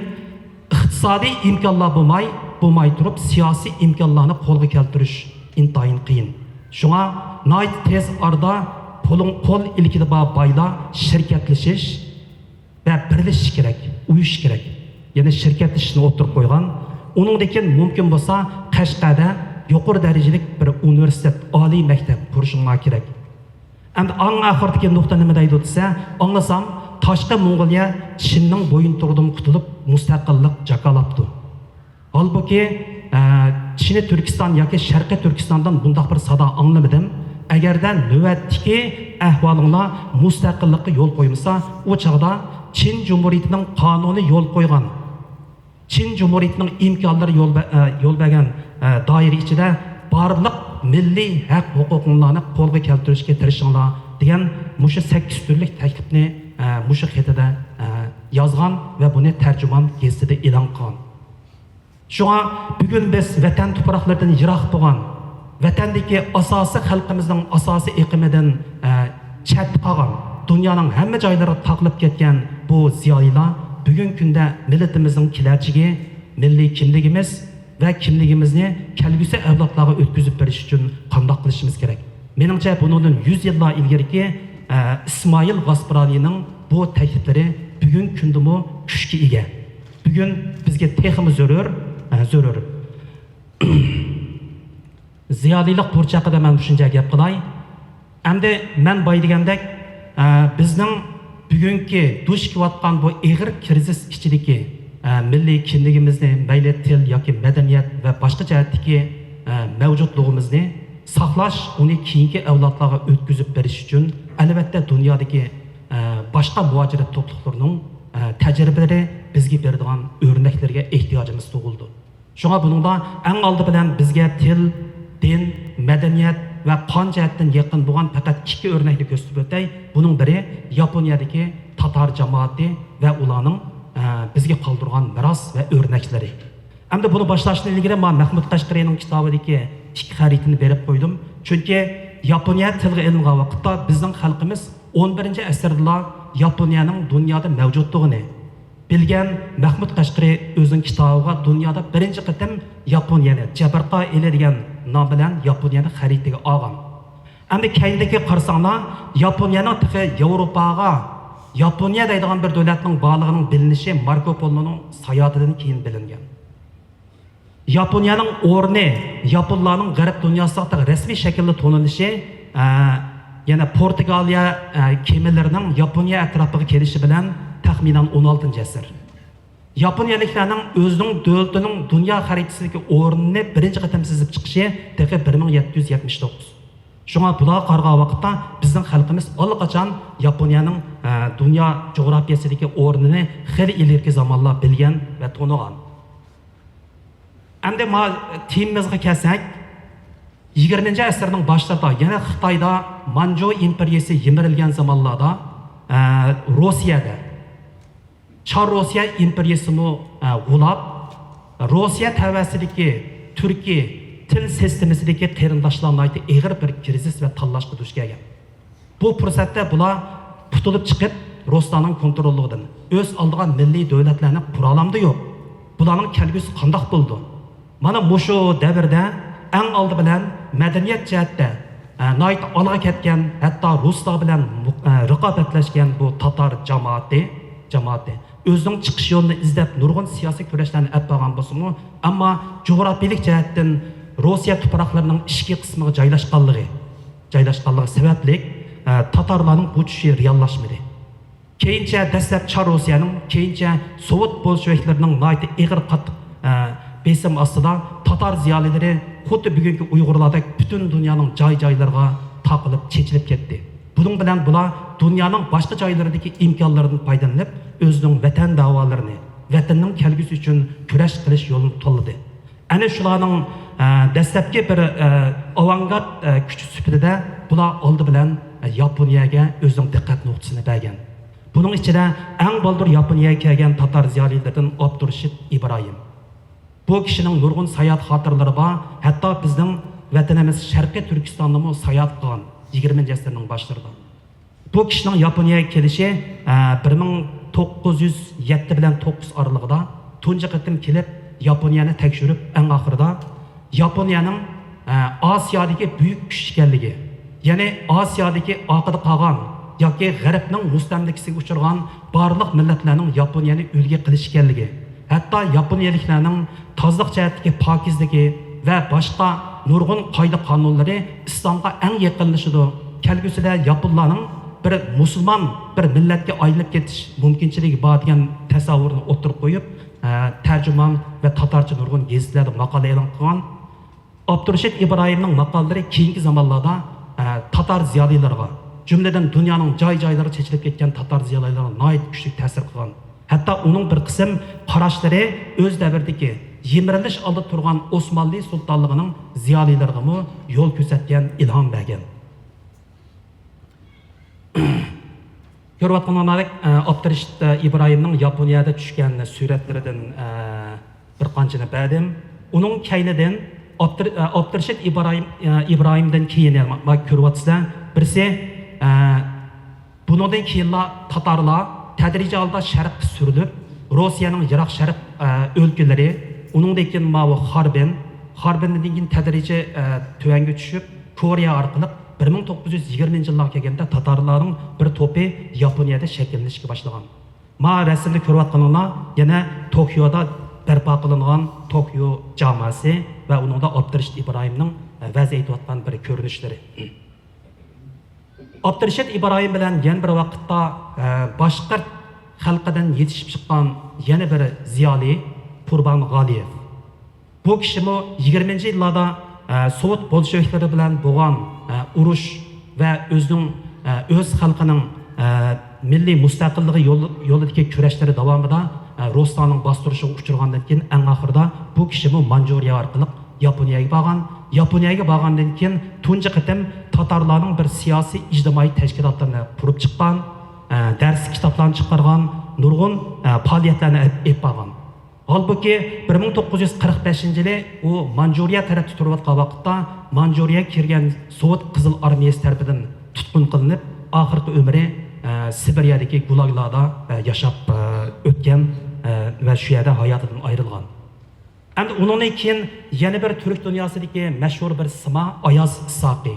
ئىقتىسادىي ئىمكانلار بولماي، بولماي تۇرۇپ سىياسىي ئىمكانلارنى قولغا كەلتۈرۈش ئىنتايىن قىيىن. شۇڭا ناھايىتى تېز ئارىدا پۇلۇڭ قول ئىلكىدە بار بايلار شىركەتلىشىش ۋە بىرلىشىش كېرەك، ئۇيۇشۇش كېرەك. يەنى شىركەتلىشىشنى ئوتتۇرىغا قويغان. ئۇنىڭدىن كېيىن مۇمكىن بولسا قەشقەردە يۇقىرى دەرىجىلىك بىر ئۇنىۋېرسىتېت، ئالىي مەكتەپ قۇرۇشۇڭلار كېرەك. ئەمدى ئەڭ ئاخىرىدىكى نۇقتا نېمە دەيدۇ دېسە، ئاڭلىسام، تاشقى موڭغۇلىيە چىننىڭ بويۇنتۇرىقىدىن قۇتۇلۇپ، مۇستەقىللىق جاكارلاپتۇ. ھالبۇكى، ئە، چىنى تۈركىستان ياكى شەرقىي تۈركىستاندىن بۇنداق بىر سادا ئاڭلىمىدىم. ئەگەردە نۆۋەتتىكى ئەھۋالىڭلار مۇستەقىللىققا يول قويمىسا، ئۇ چاغدا چىن جۇمھۇرىيىتىنىڭ قانۇنى يول قويغان، چىن جۇمھۇرىيىتىنىڭ ئىمكانلىرى يول بە-، ئە، يول بەرگەن، ئە، دائىرە ئىچىدە بارلىق مىللىي ھەق ھوقۇقۇڭلارنى قولغا كەلتۈرۈشكە تىرىشىڭلار دېگەن مۇشۇ سەككىز تۈرلۈك تەكلىپنى، ئە، مۇشۇ خېتىدە، ئە، يازغان ۋە بۇنى تەرجىمان گېزىتىدە ئېلان قىلغان. شۇڭا بۈگۈن بىز ۋەتەن تۇپراقلىرىدىن يىراق بولغان، ۋەتەندىكى ئاساسىي خەلقىمىزنىڭ ئاساسىي ئېقىمىدىن، ئە، چەتتە قالغان، دۇنيانىڭ ھەممە جايلىرىغا تاقىلىپ كەتكەن بۇ زىيالىيلار بۈگۈنكى كۈندە مىللىتىمىزنىڭ كېلەچىكى، مىللىي كىملىكىمىز ۋە كىملىكىمىزنى كەلگۈسى ئەۋلادلارغا ئۆتكۈزۈپ بېرىش ئۈچۈن قانداق قىلىشىمىز كېرەك؟ مېنىڭچە، بۇنىڭدىن يۈز يىللار ئىلگىرىكى، ئە، ئىسمائىل غاسپىرانىنىڭ بۇ تەكلىپلىرى بۈگۈنكى كۈندىمۇ كۈچكە ئىگە. بۈگۈن بىزگە تېخىمۇ زۆرۈر، ئە، زۆرۈر. زىيالىيلىق بۇرچى ھەققىدە مەن مۇشۇنچە گەپ قىلاي. ئەمدى مەن بايا دېگەندەك، ئە، بىزنىڭ بۈگۈنكى دۇچ كېلىۋاتقان بۇ ئېغىر كىرىزىس ئىچىدىكى، ئە، مىللىي كىملىكىمىزنى، مەيلى تىل ياكى مەدەنىيەت ۋە باشقا جەھەتتىكى، ئە، مەۋجۇتلۇقىمىزنى ساقلاش، ئۇنى كېيىنكى ئەۋلادلارغا ئۆتكۈزۈپ بېرىش ئۈچۈن، ئەلۋەتتە، دۇنيادىكى، ئە، باشقا مۇھاجىرەت توپلۇقلىرىنىڭ، ئە، تەجرىبىلىرى بىزگە بېرىدىغان ئۆرنەكلىرىگە ئېھتىياجىمىز تۇغۇلىدۇ. شۇڭا بۇنىڭدا ئەڭ ئالدى بىلەن بىزگە تىل، دىن، مەدەنىيەت ۋە قان جەھەتتىن يېقىن بولغان پەقەت ئىككى ئۆرنەكنى كۆرسىتىپ ئۆتەي. بۇنىڭ بىرى ياپونىيەدىكى تاتار جامائىتى ۋە ئۇلارنىڭ، ئە، بىزگە قالدۇرغان مىراس ۋە ئۆرنەكلىرى. ئەمدى بۇنى باشلاشتىن ئىلگىرى مانا مەھمۇد قەشقىرىنىڭ كىتابىدىكى ئىككى خەرىتىنى بېرىپ قويدۇم. چۈنكى ياپونىيە تىلغا ئېلىنغان ۋاقىتتا بىزنىڭ خەلقىمىز ئون بىرىنچى ئەسىردىلا ياپونىيەنىڭ دۇنيادا مەۋجۇتلۇقىنى، بىلگەن مەھمۇد قەشقىرى ئۆزىنىڭ كىتابىغا دۇنيادا بىرىنچى قېتىم ياپونىيەنى، جەبىرقائىلى دېگەن نام بىلەن ياپونىيەنى خەرىتىگە ئالغان. ئەمدى كەينىدىكى قارىساڭلار، ياپونىيەنىڭ تېخى ياۋروپاغا، ياپونىيە دەيدىغان بىر دۆلەتنىڭ بارلىقىنىڭ بىلىنىشى ماركو پولونىڭ ساياھىتىدىن كېيىن بىلىنگەن. ياپونىيەنىڭ ئورنى، ياپونلارنىڭ غەرب دۇنياسىغا تېخى رەسمىي شەكىلدە تونۇلۇشى، ئە، يەنە پورتۇگالىيە، ئە، كېمىلىرىنىڭ ياپونىيە ئەتراپىغا كېلىشى بىلەن تەخمىنەن ئون ئالتىنچى ئەسىر. ياپونىيەلىكلەرنىڭ ئۆزىنىڭ دۆلىتىنىڭ دۇنيا خەرىتىسىدىكى ئورنىنى بىرىنچى قېتىم سىزىپ چىقىشى تېخى بىر مىڭ يەتتە يۈز يەتمىش توققۇز. شۇڭا بۇلارغا قارىغان ۋاقىتتا بىزنىڭ خەلقىمىز ئاللىقاچان ياپونىيەنىڭ، ئە، دۇنيا جۇغراپىيەسىدىكى ئورنىنى خېلى ئىلگىرىكى زامانلار بىلگەن ۋە تونۇغان. ئەمدى ما تېمىمىزغا كەلسەك، يىگىرمىنچى ئەسىرنىڭ باشلىرىدا يەنە خىتايدا مانجۇ ئىمپېرىيىسى يىمىرىلگەن زامانلاردا، ئە، روسىيەدە چار روسىيە ئىمپېرىيىسىمۇ، ئە، غۇلاپ، روسىيە تەۋەسىدىكى تۈركىي تىل سىستېمىسىدىكى قېرىنداشلار ناھايىتى ئېغىر بىر كىرىزىس ۋە تاللاشقا دۇچ كەلگەن. بۇ پۇرسەتتە بۇلار قۇتۇلۇپ چىقىپ، رۇسلارنىڭ كونتروللۇقىدىن ئۆز ئالدىغا مىللىي دۆلەتلەرنى قۇرالامدۇ يوق؟ بۇلارنىڭ كەلگۈسى قانداق بولىدۇ؟ مانا مۇشۇ دەۋردە ئەڭ ئالدى بىلەن مەدەنىيەت جەھەتتە، ئە، ناھايىتى ئالغا كەتكەن، ھەتتا رۇسلار بىلەن مۇ-، ئە، رىقابەتلەشكەن بۇ تاتار جامائىتى، جامائىتى ئۆزىنىڭ چىقىش يولىنى ئىزدەپ نۇرغۇن سىياسىي كۈرەشلەرنى ئەپ بارغان بولسىمۇ، ئەمما جۇغراپىيىلىك جەھەتتىن روسىيە تۇپراقلىرىنىڭ ئىچكى قىسمىغا جايلاشقانلىقى، جايلاشقانلىقى سەۋەبلىك، ئە، تاتارلارنىڭ بۇ چۈشى رېئاللاشمىدى. كېيىنچە دەسلەپ چار روسىيەنىڭ، كېيىنچە سوۋېت بولشېۋىكلىرىنىڭ ناھايىتى ئېغىر قاتتىق، ئە، بېسىم ئاستىدا تاتار زىيالىيلىرى خۇددى بۈگۈنكى ئۇيغۇرلاردەك پۈتۈن دۇنيانىڭ جاي-جايلىرىغا تاقىلىپ چېچىلىپ كەتتى. بۇنىڭ بىلەن بۇلار دۇنيانىڭ باشقا جايلىرىدىكى ئىمكانلىرىدىن پايدىلىنىپ، ئۆزىنىڭ ۋەتەن دەۋالىرىنى، ۋەتىنىنىڭ كەلگۈسى ئۈچۈن كۈرەش قىلىش يولىنى تاللىدى. ئەنە شۇلارنىڭ، ئە، دەسلەپكى بىر، ئە، ئاۋانگارد، ئە، كۈچى سۈپىتىدە بۇلار ئالدى بىلەن، ئە، ياپونىيەگە ئۆزىنىڭ دىققەت نۇقتىسىنى بەرگەن. بۇنىڭ ئىچىدە ئەڭ بالدۇر ياپونىيەگە كەلگەن تاتار زىيالىيلىرىدىن ئابدۇرېشىت ئىبراھىم. بۇ كىشىنىڭ نۇرغۇن ساياھەت خاتىرىلىرى بار، ھەتتا بىزنىڭ ۋەتىنىمىز شەرقىي تۈركىستاننىمۇ ساياھەت قىلغان يىگىرمىنچى ئەسىرنىڭ باشلىرىدا. بۇ كىشىنىڭ ياپونىيەگە كېلىشى، ئە، بىر مىڭ توققۇز يۈز يەتتە بىلەن توققۇز ئارىلىقىدا تۇنجى قېتىم كېلىپ، ياپونىيەنى تەكشۈرۈپ، ئەڭ ئاخىرىدا ياپونىيەنىڭ، ئە، ئاسىيادىكى بۈيۈك كۈچ ئىكەنلىكى، يەنى ئاسىيادىكى ئارقىدا قالغان ياكى غەربنىڭ مۇستەملىكىسىگە ئۇچرىغان بارلىق مىللەتلەرنىڭ ياپونىيەنى ئۈلگە قىلىشى ئىكەنلىكى، ھەتتا ياپونىيەلىكلەرنىڭ تازىلىق جەھەتتىكى پاكىزلىكى ۋە باشقا نۇرغۇن قائىدە-قانۇنلىرى ئىسلامغا ئەڭ يېقىنلىشىدۇ. كەلگۈسىدە ياپونلارنىڭ بىر مۇسۇلمان بىر مىللەتكە ئايلىنىپ كېتىش مۇمكىنچىلىكى بار دېگەن تەسەۋۋۇرنى ئوتتۇرىغا قويۇپ، ئە، تەرجىمان ۋە تاتارچە نۇرغۇن گېزىتلەردە ماقالە ئېلان قىلغان. ئابدۇرېشىت ئىبراھىمنىڭ ماقالىلىرى كېيىنكى زامانلاردا، ئە، تاتار زىيالىيلىرىغا، جۈملىدىن دۇنيانىڭ جاي-جايلىرىغا چېچىلىپ كەتكەن تاتار زىيالىيلىرىغا ناھايىتى كۈچلۈك تەسىر قىلغان. ھەتتا ئۇنىڭ بىر قىسىم قاراشلىرى ئۆز دەۋرىدىكى يىمىرىلىش ئالدىدا تۇرغان ئوسمانلى سۇلتانلىقىنىڭ زىيالىيلىرىغىمۇ يول كۆرسەتكەن، ئىلھام بەرگەن. كۆرۈۋاتقىنىڭلاردەك، ئە، ئابدۇرېشىت، ئە، ئىبراھىمنىڭ ياپونىيەدە چۈشكەن سۈرەتلىرىدىن، ئە، بىر قانچىنى بەردىم. ئۇنىڭ كەينىدىن ئابدۇر-، ئە، ئابدۇرېشىت ئىبراھىم، ئە، ئىبراھىمدىن كېيىن، يەنى ما-، ما-، كۆرۈۋاتىسىلەر. بىرسى، ئە، بۇنىڭدىن كېيىنلا تاتارلار تەدرىجىي ھالدا شەرققە سۈرۈلۈپ، روسىيەنىڭ يىراق شەرق، ئە، ئۆلكىلىرى، ئۇنىڭدىن كېيىن ماۋۇ خاربىن، خاربىندىن كېيىن تەدرىجىي، ئە، تۆۋەنگە چۈشۈپ، كورېيە ئارقىلىق بىر مىڭ توققۇز يۈز يىگىرمىنچى يىللارغا كەلگەندە تاتارلارنىڭ بىر توپى ياپونىيەدە شەكىللىنىشكە باشلىغان. ما رەسىمدە كۆرۈۋاتقىنىڭلار يەنە توكيودا بەرپا قىلىنغان توكيو جاماسى ۋە ئۇنىڭدا ئابدۇرېشىت ئىبراھىمنىڭ، ئە، ۋەز ئېيتىۋاتقان بىر كۆرۈنۈشلىرى. ئابدۇرېشىت ئىبراھىم بىلەن يەنە بىر ۋاقىتتا، ئە، باشقىرت خەلقىدىن يېتىشىپ چىققان يەنە بىر زىيالىي قۇربان غالىيېۋ. بۇ كىشىمۇ يىگىرمىنچى يىللاردا، ئە، سوۋېت بولشېۋىكلىرى بىلەن بولغان، ئە، ئۇرۇش ۋە ئۆزىنىڭ، ئە، ئۆز خەلقىنىڭ، ئە، مىللىي مۇستەقىللىقى يول-، يولىدىكى كۈرەشلىرى داۋامىدا، ئە، روسلارنىڭ باستۇرۇشىغا ئۇچرىغاندىن كېيىن، ئەڭ ئاخىرىدا بۇ كىشىمۇ مانجۇرىيە ئارقىلىق ياپونىيەگە بارغان. ياپونىيەگە بارغاندىن كېيىن، تۇنجى قېتىم تاتارلارنىڭ بىر سىياسىي ئىجتىمائىي تەشكىلاتلىرىنى قۇرۇپ چىققان، ئە، دەرس كىتابلارنى چىقارغان، نۇرغۇن، ئە، پائالىيەتلەرنى ئېلىپ، ئېلىپ بارغان. ھالبۇكى، بىر مىڭ توققۇز يۈز قىرىق بەشىنچى يىلى ئۇ مانجۇرىيە تەرەپتە تۇرۇۋاتقان ۋاقىتتا، مانجۇرىيەگە كىرگەن سوۋېت قىزىل ئارمىيەسى تەرىپىدىن تۇتقۇن قىلىنىپ، ئاخىرقى ئۆمرى، ئە، سىبىرىيەدىكى گۇلاگلاردا، ئە، ياشاپ، ئە، ئۆتكەن، ئە، ۋە شۇ يەردە ھاياتىدىن ئايرىلغان. ئەمدى ئۇنىڭدىن كېيىن يەنە بىر تۈرك دۇنياسىدىكى مەشھۇر بىر سىما ئاياز ئىسھاقى.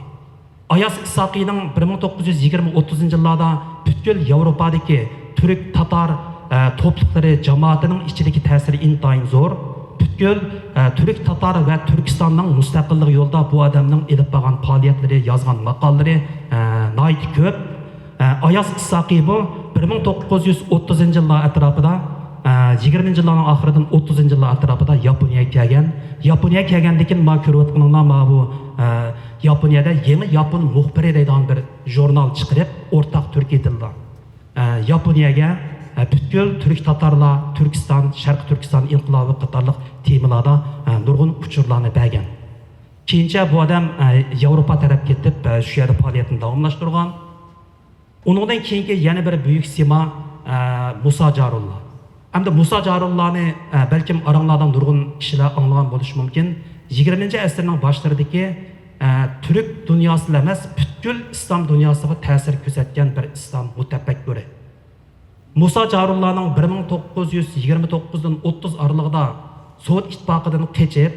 ئاياز ئىسھاقىنىڭ بىر مىڭ توققۇز يۈز يىگىرمە ئوتتۇزىنچى يىللاردا پۈتكۈل ياۋروپادىكى تۈرك تاتار، ئە، توپلۇقلىرى جامائىتىنىڭ ئىچىدىكى تەسىرى ئىنتايىن زور. پۈتكۈل، ئە، تۈرك تاتار ۋە تۈركىستاننىڭ مۇستەقىللىقى يولىدا بۇ ئادەمنىڭ ئېلىپ بارغان پائالىيەتلىرى، يازغان ماقالىلىرى، ئە، ناھايىتى كۆپ. ئە، ئاياز ئىسھاقى بۇ بىر مىڭ توققۇز يۈز ئوتتۇزىنچى يىللار ئەتراپىدا، ئە، يىگىرمىنچى يىللارنىڭ ئاخىرىدىن ئوتتۇزىنچى يىللار ئەتراپىدا ياپونىيەگە كەلگەن. ياپونىيەگە كەلگەندىن كېيىن، ما كۆرۈۋاتقىنىڭلار، ما بۇ، ئە، ياپونىيەدە يېڭى ياپون مۇخبىرى دەيدىغان بىر ژۇرنال چىقىرىپ، ئورتاق تۈركىي تىلدا، ئە، ياپونىيەگە، ئە، پۈتكۈل تۈرك تاتارلار، تۈركىستان، شەرقىي تۈركىستان ئىنقىلابى قاتارلىق تېمىلاردا، ئە، نۇرغۇن ئۇچۇرلارنى بەرگەن. كېيىنچە بۇ ئادەم، ئە، ياۋروپا تەرەپ كېتىپ، ئە، شۇ يەردە پائالىيەتنى داۋاملاشتۇرغان. ئۇنىڭدىن كېيىنكى يەنە بىر بۈيۈك سىما، ئە، مۇسا جارۇللا. ئەمدى مۇسا جارۇللانى، ئە، بەلكىم ئاراڭلاردا نۇرغۇن كىشىلەر ئاڭلىغان بولۇشى مۇمكىن. يىگىرمىنچى ئەسىرنىڭ باشلىرىدىكى، ئە، تۈرك دۇنياسىلا ئەمەس، پۈتكۈل ئىسلام دۇنياسىغا تەسىر كۆرسەتكەن بىر ئىسلام مۇتەپەككۇرى. مۇسا جارۇللانىڭ بىر مىڭ توققۇز يۈز يىگىرمە توققۇزدىن ئوتتۇز ئارىلىقىدا سوۋېت ئىتتىپاقىدىن قېچىپ،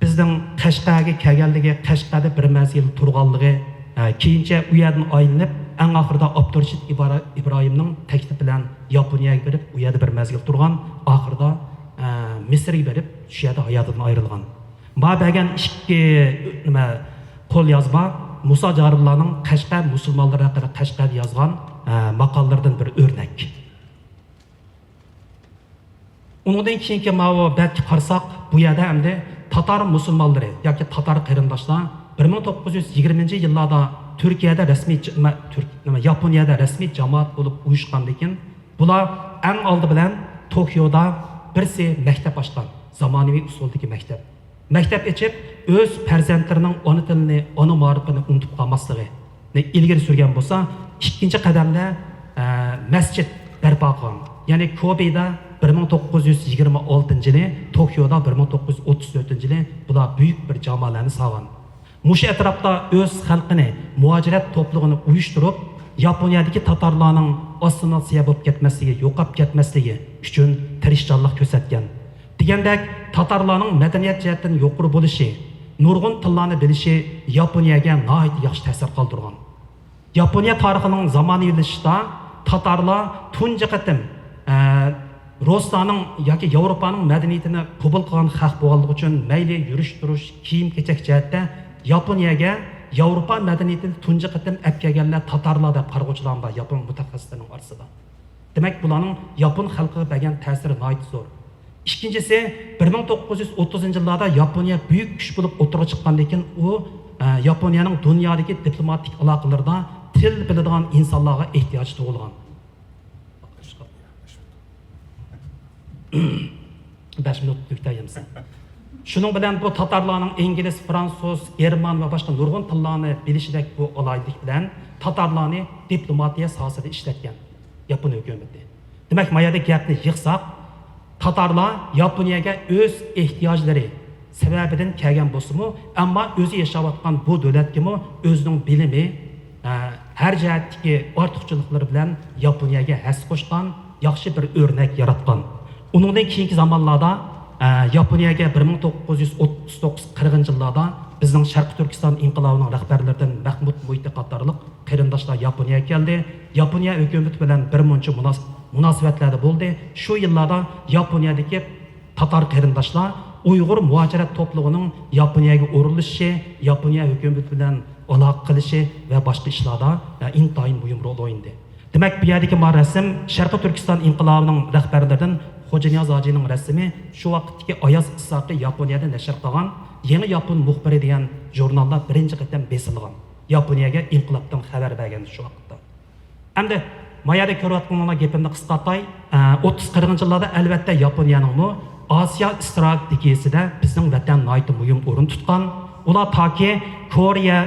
بىزنىڭ قەشقەرگە كەلگەنلىكى، قەشقەردە بىر مەزگىل تۇرغانلىقى، ئە، كېيىنچە ئۇ يەردىن ئايلىنىپ، ئەڭ ئاخىرىدا ئابدۇرېشىت ئىبرا-، ئىبراھىمنىڭ تەكلىپى بىلەن ياپونىيەگە بېرىپ، ئۇ يەردە بىر مەزگىل تۇرغان، ئاخىرىدا، ئە، مىسىرغا بېرىپ، شۇ يەردە ھاياتىدىن ئايرىلغان. ما بەرگەن ئىككى، نېمە، قول يازما مۇسا جارۇللانىڭ قەشقەر مۇسۇلمانلىرى ھەققىدە قەشقەردە يازغان، ئە، ماقالىلىرىدىن بىر ئۆرنەك. ئۇنىڭدىن كېيىنكى ماۋۇ بەتكە قارىساق، بۇ يەردە ئەمدى تاتار مۇسۇلمانلىرى ياكى تاتار قېرىنداشلار بىر مىڭ توققۇز يۈز يىگىرمىنچى يىللاردا تۈركىيەدە رەسمىي جا-، مە-، تۈرك-، نېمە، ياپونىيەدە رەسمىي جامائەت بولۇپ ئۇيۇشقاندىن كېيىن، بۇلار ئەڭ ئالدى بىلەن توكيودا بىرسى مەكتەپ ئاچقان، زامانىۋى ئۇسۇلدىكى مەكتەپ. مەكتەپ ئېچىپ، ئۆز پەرزەنتلىرىنىڭ ئانا تىلىنى، ئانا مائارىپىنى ئۇنتۇپ قالماسلىقىنى ئىلگىرى سۈرگەن بولسا، ئىككىنچى قەدەمدە، ئە، مەسچىت بەرپا قىلغان. يەنى كوبىدا بىر مىڭ توققۇز يۈز يىگىرمە ئالتىنچى يىلى، توكيودا بىر مىڭ توققۇز يۈز ئوتتۇز تۆتىنچى يىلى بۇلار بۈيۈك بىر جامالارنى سالغان. مۇشۇ ئەتراپتا ئۆز خەلقىنى، مۇھاجىرەت توپلىقىنى ئۇيۇشتۇرۇپ، ياپونىيەدىكى تاتارلارنىڭ ئاسسىمىلياتسىيە بولۇپ كەتمەسلىكى، يوقاپ كەتمەسلىكى ئۈچۈن تىرىشچانلىق كۆرسەتكەن. دېگەندەك، تاتارلارنىڭ مەدەنىيەت جەھەتتىن يۇقىرى بولۇشى، نۇرغۇن تىللارنى بىلىشى ياپونىيەگە ناھايىتى ياخشى تەسىر قالدۇرغان. ياپونىيە تارىخىنىڭ زامانىۋىلىشىشىدا تاتارلار تۇنجى قېتىم، ئە، رۇسلارنىڭ ياكى ياۋروپانىڭ مەدەنىيىتىنى قوبۇل قىلغان خەق بولغانلىقى ئۈچۈن، مەيلى يۈرۈش-تۇرۇش، كىيىم-كېچەك جەھەتتە ياپونىيەگە ياۋروپا مەدەنىيىتىنى تۇنجى قېتىم ئەپ كەلگەنلەر تاتارلار دەپ قارىغۇچىلار بار ياپون مۇتەخەسسىسلىرىنىڭ ئارىسىدا. دېمەك، بۇلارنىڭ ياپون خەلقىگە بەرگەن تەسىرى ناھايىتى زور. ئىككىنچىسى، بىر مىڭ توققۇز يۈز ئوتتۇزىنچى يىللاردا ياپونىيە بۈيۈك كۈچ بولۇپ ئوتتۇرىغا چىققاندىن كېيىن، ئۇ، ئە، ياپونىيەنىڭ دۇنيادىكى دىپلوماتىك ئالاقىلىرىدا تىل بىلىدىغان ئىنسانلارغا ئېھتىياجى تۇغۇلغان. بەش مىنۇت تۈگىتەيمىز. شۇنىڭ بىلەن بۇ تاتارلارنىڭ ئىنگلىز، فرانسۇز، گېرمان ۋە باشقا نۇرغۇن تىللارنى بىلىشىدەك بۇ ئالاھىدىلىك بىلەن تاتارلارنى دىپلوماتىيە ساھەسىدە ئىشلەتكەن ياپون ھۆكۈمىتى. دېمەك، ما يەردە گەپنى يىغساق، تاتارلار ياپونىيەگە ئۆز ئېھتىياجلىرى سەۋەبىدىن كەلگەن بولسىمۇ، ئەمما ئۆزى ياشاۋاتقان بۇ دۆلەتكىمۇ ئۆزىنىڭ بىلىمى، ئە، ھەر جەھەتتىكى ئارتۇقچىلىقلىرى بىلەن ياپونىيەگە ھەسسە قوشقان، ياخشى بىر ئۆرنەك ياراتقان. ئۇنىڭدىن كېيىنكى زامانلاردا، ئە، ياپونىيەگە بىر مىڭ توققۇز يۈز ئوتتۇز توققۇز قىرىقىنچى يىللاردا بىزنىڭ شەرقىي تۈركىستان ئىنقىلابىنىڭ رەھبەرلىرىدىن مەھمۇد مۇھىتى قاتارلىق قېرىنداشلار ياپونىيەگە كەلدى. ياپونىيە ھۆكۈمىتى بىلەن بىر مۇنچە مۇناس-، مۇناسىۋەتلەردە بولدى. شۇ يىللاردا ياپونىيەدىكى تاتار قېرىنداشلار ئۇيغۇر مۇھاجىرەت توپلىقىنىڭ ياپونىيەگە ئورۇنلىشىشى، ياپونىيە ھۆكۈمىتى بىلەن ئالاقە قىلىشى ۋە باشقا ئىشلاردا، ئە، ئىنتايىن مۇھىم رول ئوينىدى. دېمەك، بۇ يەردىكى ما رەسىم شەرقىي تۈركىستان ئىنقىلابىنىڭ رەھبەرلىرىدىن خوجانىياز ھاجىنىڭ رەسىمى، شۇ ۋاقىتتىكى ئاياز ئىسھاقى ياپونىيەدە نەشر قىلغان يېڭى ياپون مۇخبىرى دېگەن ژۇرنالدا بىرىنچى قېتىم بېسىلغان. ياپونىيەگە ئىنقىلابتىن خەۋەر بەرگەن شۇ ۋاقىتتا. ئەمدى ما يەردە كۆرۈۋاتقىنىڭلار گېپىمنى قىسقارتاي. ئە، ئوتتۇز قىرىقىنچى يىللاردا ئەلۋەتتە ياپونىيەنىڭمۇ ئاسىيا ئىستراتېگىيىسىدە بىزنىڭ ۋەتەن ناھايىتى مۇھىم ئورۇن تۇتقان. ئۇلار تاكى كورېيە،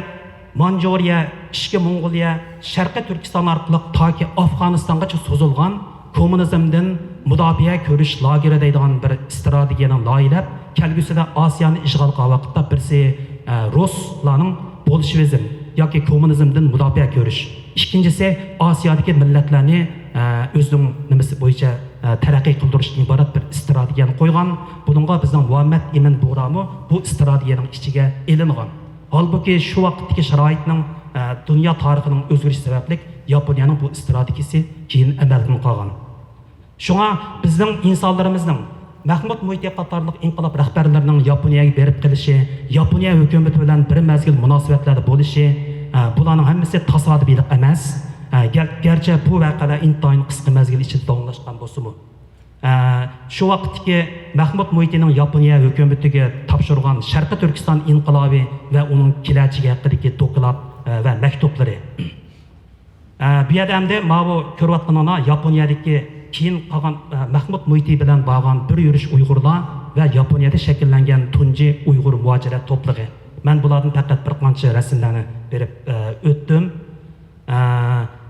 مانجۇرىيە، ئىچكى موڭغۇلىيە، شەرقىي تۈركىستان ئارقىلىق تاكى ئافغانىستانغىچە سوزۇلغان كوممۇنىزمدىن مۇداپىئە كۆرۈش لاگېرى دەيدىغان بىر ئىستراتېگىيەنى لايىھەلەپ، كەلگۈسىدە ئاسىيانى ئىشغال قىلغان ۋاقىتتا بىرسى، ئە، رۇسلارنىڭ بولشېۋىزم ياكى كوممۇنىزمدىن مۇداپىئە كۆرۈش، ئىككىنچىسى ئاسىيادىكى مىللەتلەرنى، ئە، ئۆزىنىڭ نېمىسى بويىچە، ئە، تەرەققىي قىلدۇرۇشتىن ئىبارەت بىر ئىستراتېگىيەنى قويغان. بۇنىڭغا بىزنىڭ مۇھەممەد ئىمىن بۇغرامۇ بۇ ئىستراتېگىيەنىڭ ئىچىگە ئېلىنغان. ھالبۇكى، شۇ ۋاقىتتىكى شارائىتنىڭ، ئە، دۇنيا تارىخىنىڭ ئۆزگىرىشى سەۋەبلىك ياپونىيەنىڭ بۇ ئىستراتېگىيىسى كېيىن ئەمەلدىن قالغان. شۇڭا بىزنىڭ ئىنسانلىرىمىزنىڭ، مەھمۇد مۇھىتى قاتارلىق ئىنقىلاب رەھبەرلىرىنىڭ ياپونىيەگە بېرىپ قېلىشى، ياپونىيە ھۆكۈمىتى بىلەن بىر مەزگىل مۇناسىۋەتلەردە بولۇشى، ئە، بۇلارنىڭ ھەممىسى تاسادىپىيلىق ئەمەس. ئە، گەر-، گەرچە بۇ ۋەقەلەر ئىنتايىن قىسقا مەزگىل ئىچىدە داۋاملاشقان بولسىمۇ، ئە، شۇ ۋاقىتتىكى مەھمۇد مۇھىتىنىڭ ياپونىيە ھۆكۈمىتىگە تاپشۇرغان شەرقىي تۈركىستان ئىنقىلابى ۋە ئۇنىڭ كېلەچىكى ھەققىدىكى دوكلات، ئە، ۋە مەكتۇپلىرى. ئە، بۇ يەردە ئەمدى ماۋۇ كۆرۈۋاتقىنىڭلار ياپونىيەدىكى كېيىن قالغان، ئە، مەھمۇد مۇھىتى بىلەن بارغان بىر يۈرۈش ئۇيغۇرلار ۋە ياپونىيەدە شەكىللەنگەن تۇنجى ئۇيغۇر مۇھاجىرەت توپلىقى. مەن بۇلاردىن پەقەت بىر قانچە رەسىملەرنى بېرىپ، ئە، ئۆتتۈم. ئە،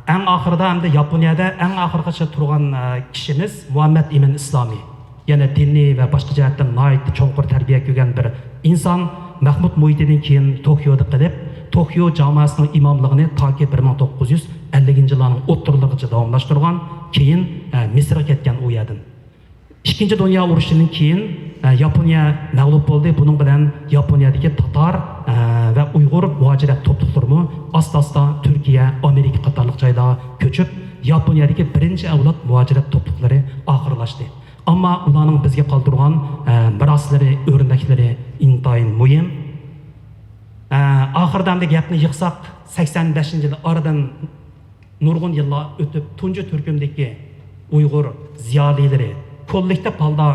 ئەڭ ئاخىرىدا ئەمدى ياپونىيەدە ئەڭ ئاخىرغىچە تۇرغان، ئە، كىشىمىز مۇھەممەد ئىمىن ئىسلامى. يەنە دىنىي ۋە باشقا جەھەتتىن ناھايىتى چوڭقۇر تەربىيە كۆرگەن بىر ئىنسان مەھمۇد مۇھىتىدىن كېيىن توكيودا قېلىپ، توكيو جامائەسىنىڭ ئىماملىقىنى تاكى بىر مىڭ توققۇز يۈز ئەللىكىنچى يىللارنىڭ ئوتتۇرىلىرىغىچە داۋاملاشتۇرغان، كېيىن، ئە، مىسىرغا كەتكەن ئۇ يەردىن. ئىككىنچى دۇنيا ئۇرۇشىدىن كېيىن، ئە، ياپونىيە مەغلۇپ بولدى. بۇنىڭ بىلەن ياپونىيەدىكى تاتار، ئە، ۋە ئۇيغۇر مۇھاجىرەت توپلۇقلىرىمۇ ئاستا-ئاستا تۈركىيە، ئامېرىكا قاتارلىق جايلارغا كۆچۈپ، ياپونىيەدىكى بىرىنچى ئەۋلاد مۇھاجىرەت توپلۇقلىرى ئاخىرلاشتى. ئەمما ئۇلارنىڭ بىزگە قالدۇرغان، ئە، مىراسلىرى، ئۆرنەكلىرى ئىنتايىن مۇھىم. ئە، ئاخىرىدا ئەمدى گەپنى يىغساق، سەكسەن بەشىنچى يىلى ئارىدىن نۇرغۇن يىللار ئۆتۈپ، تۇنجى تۈركۈمدىكى ئۇيغۇر زىيالىيلىرى كوللېكتىپ ھالدا،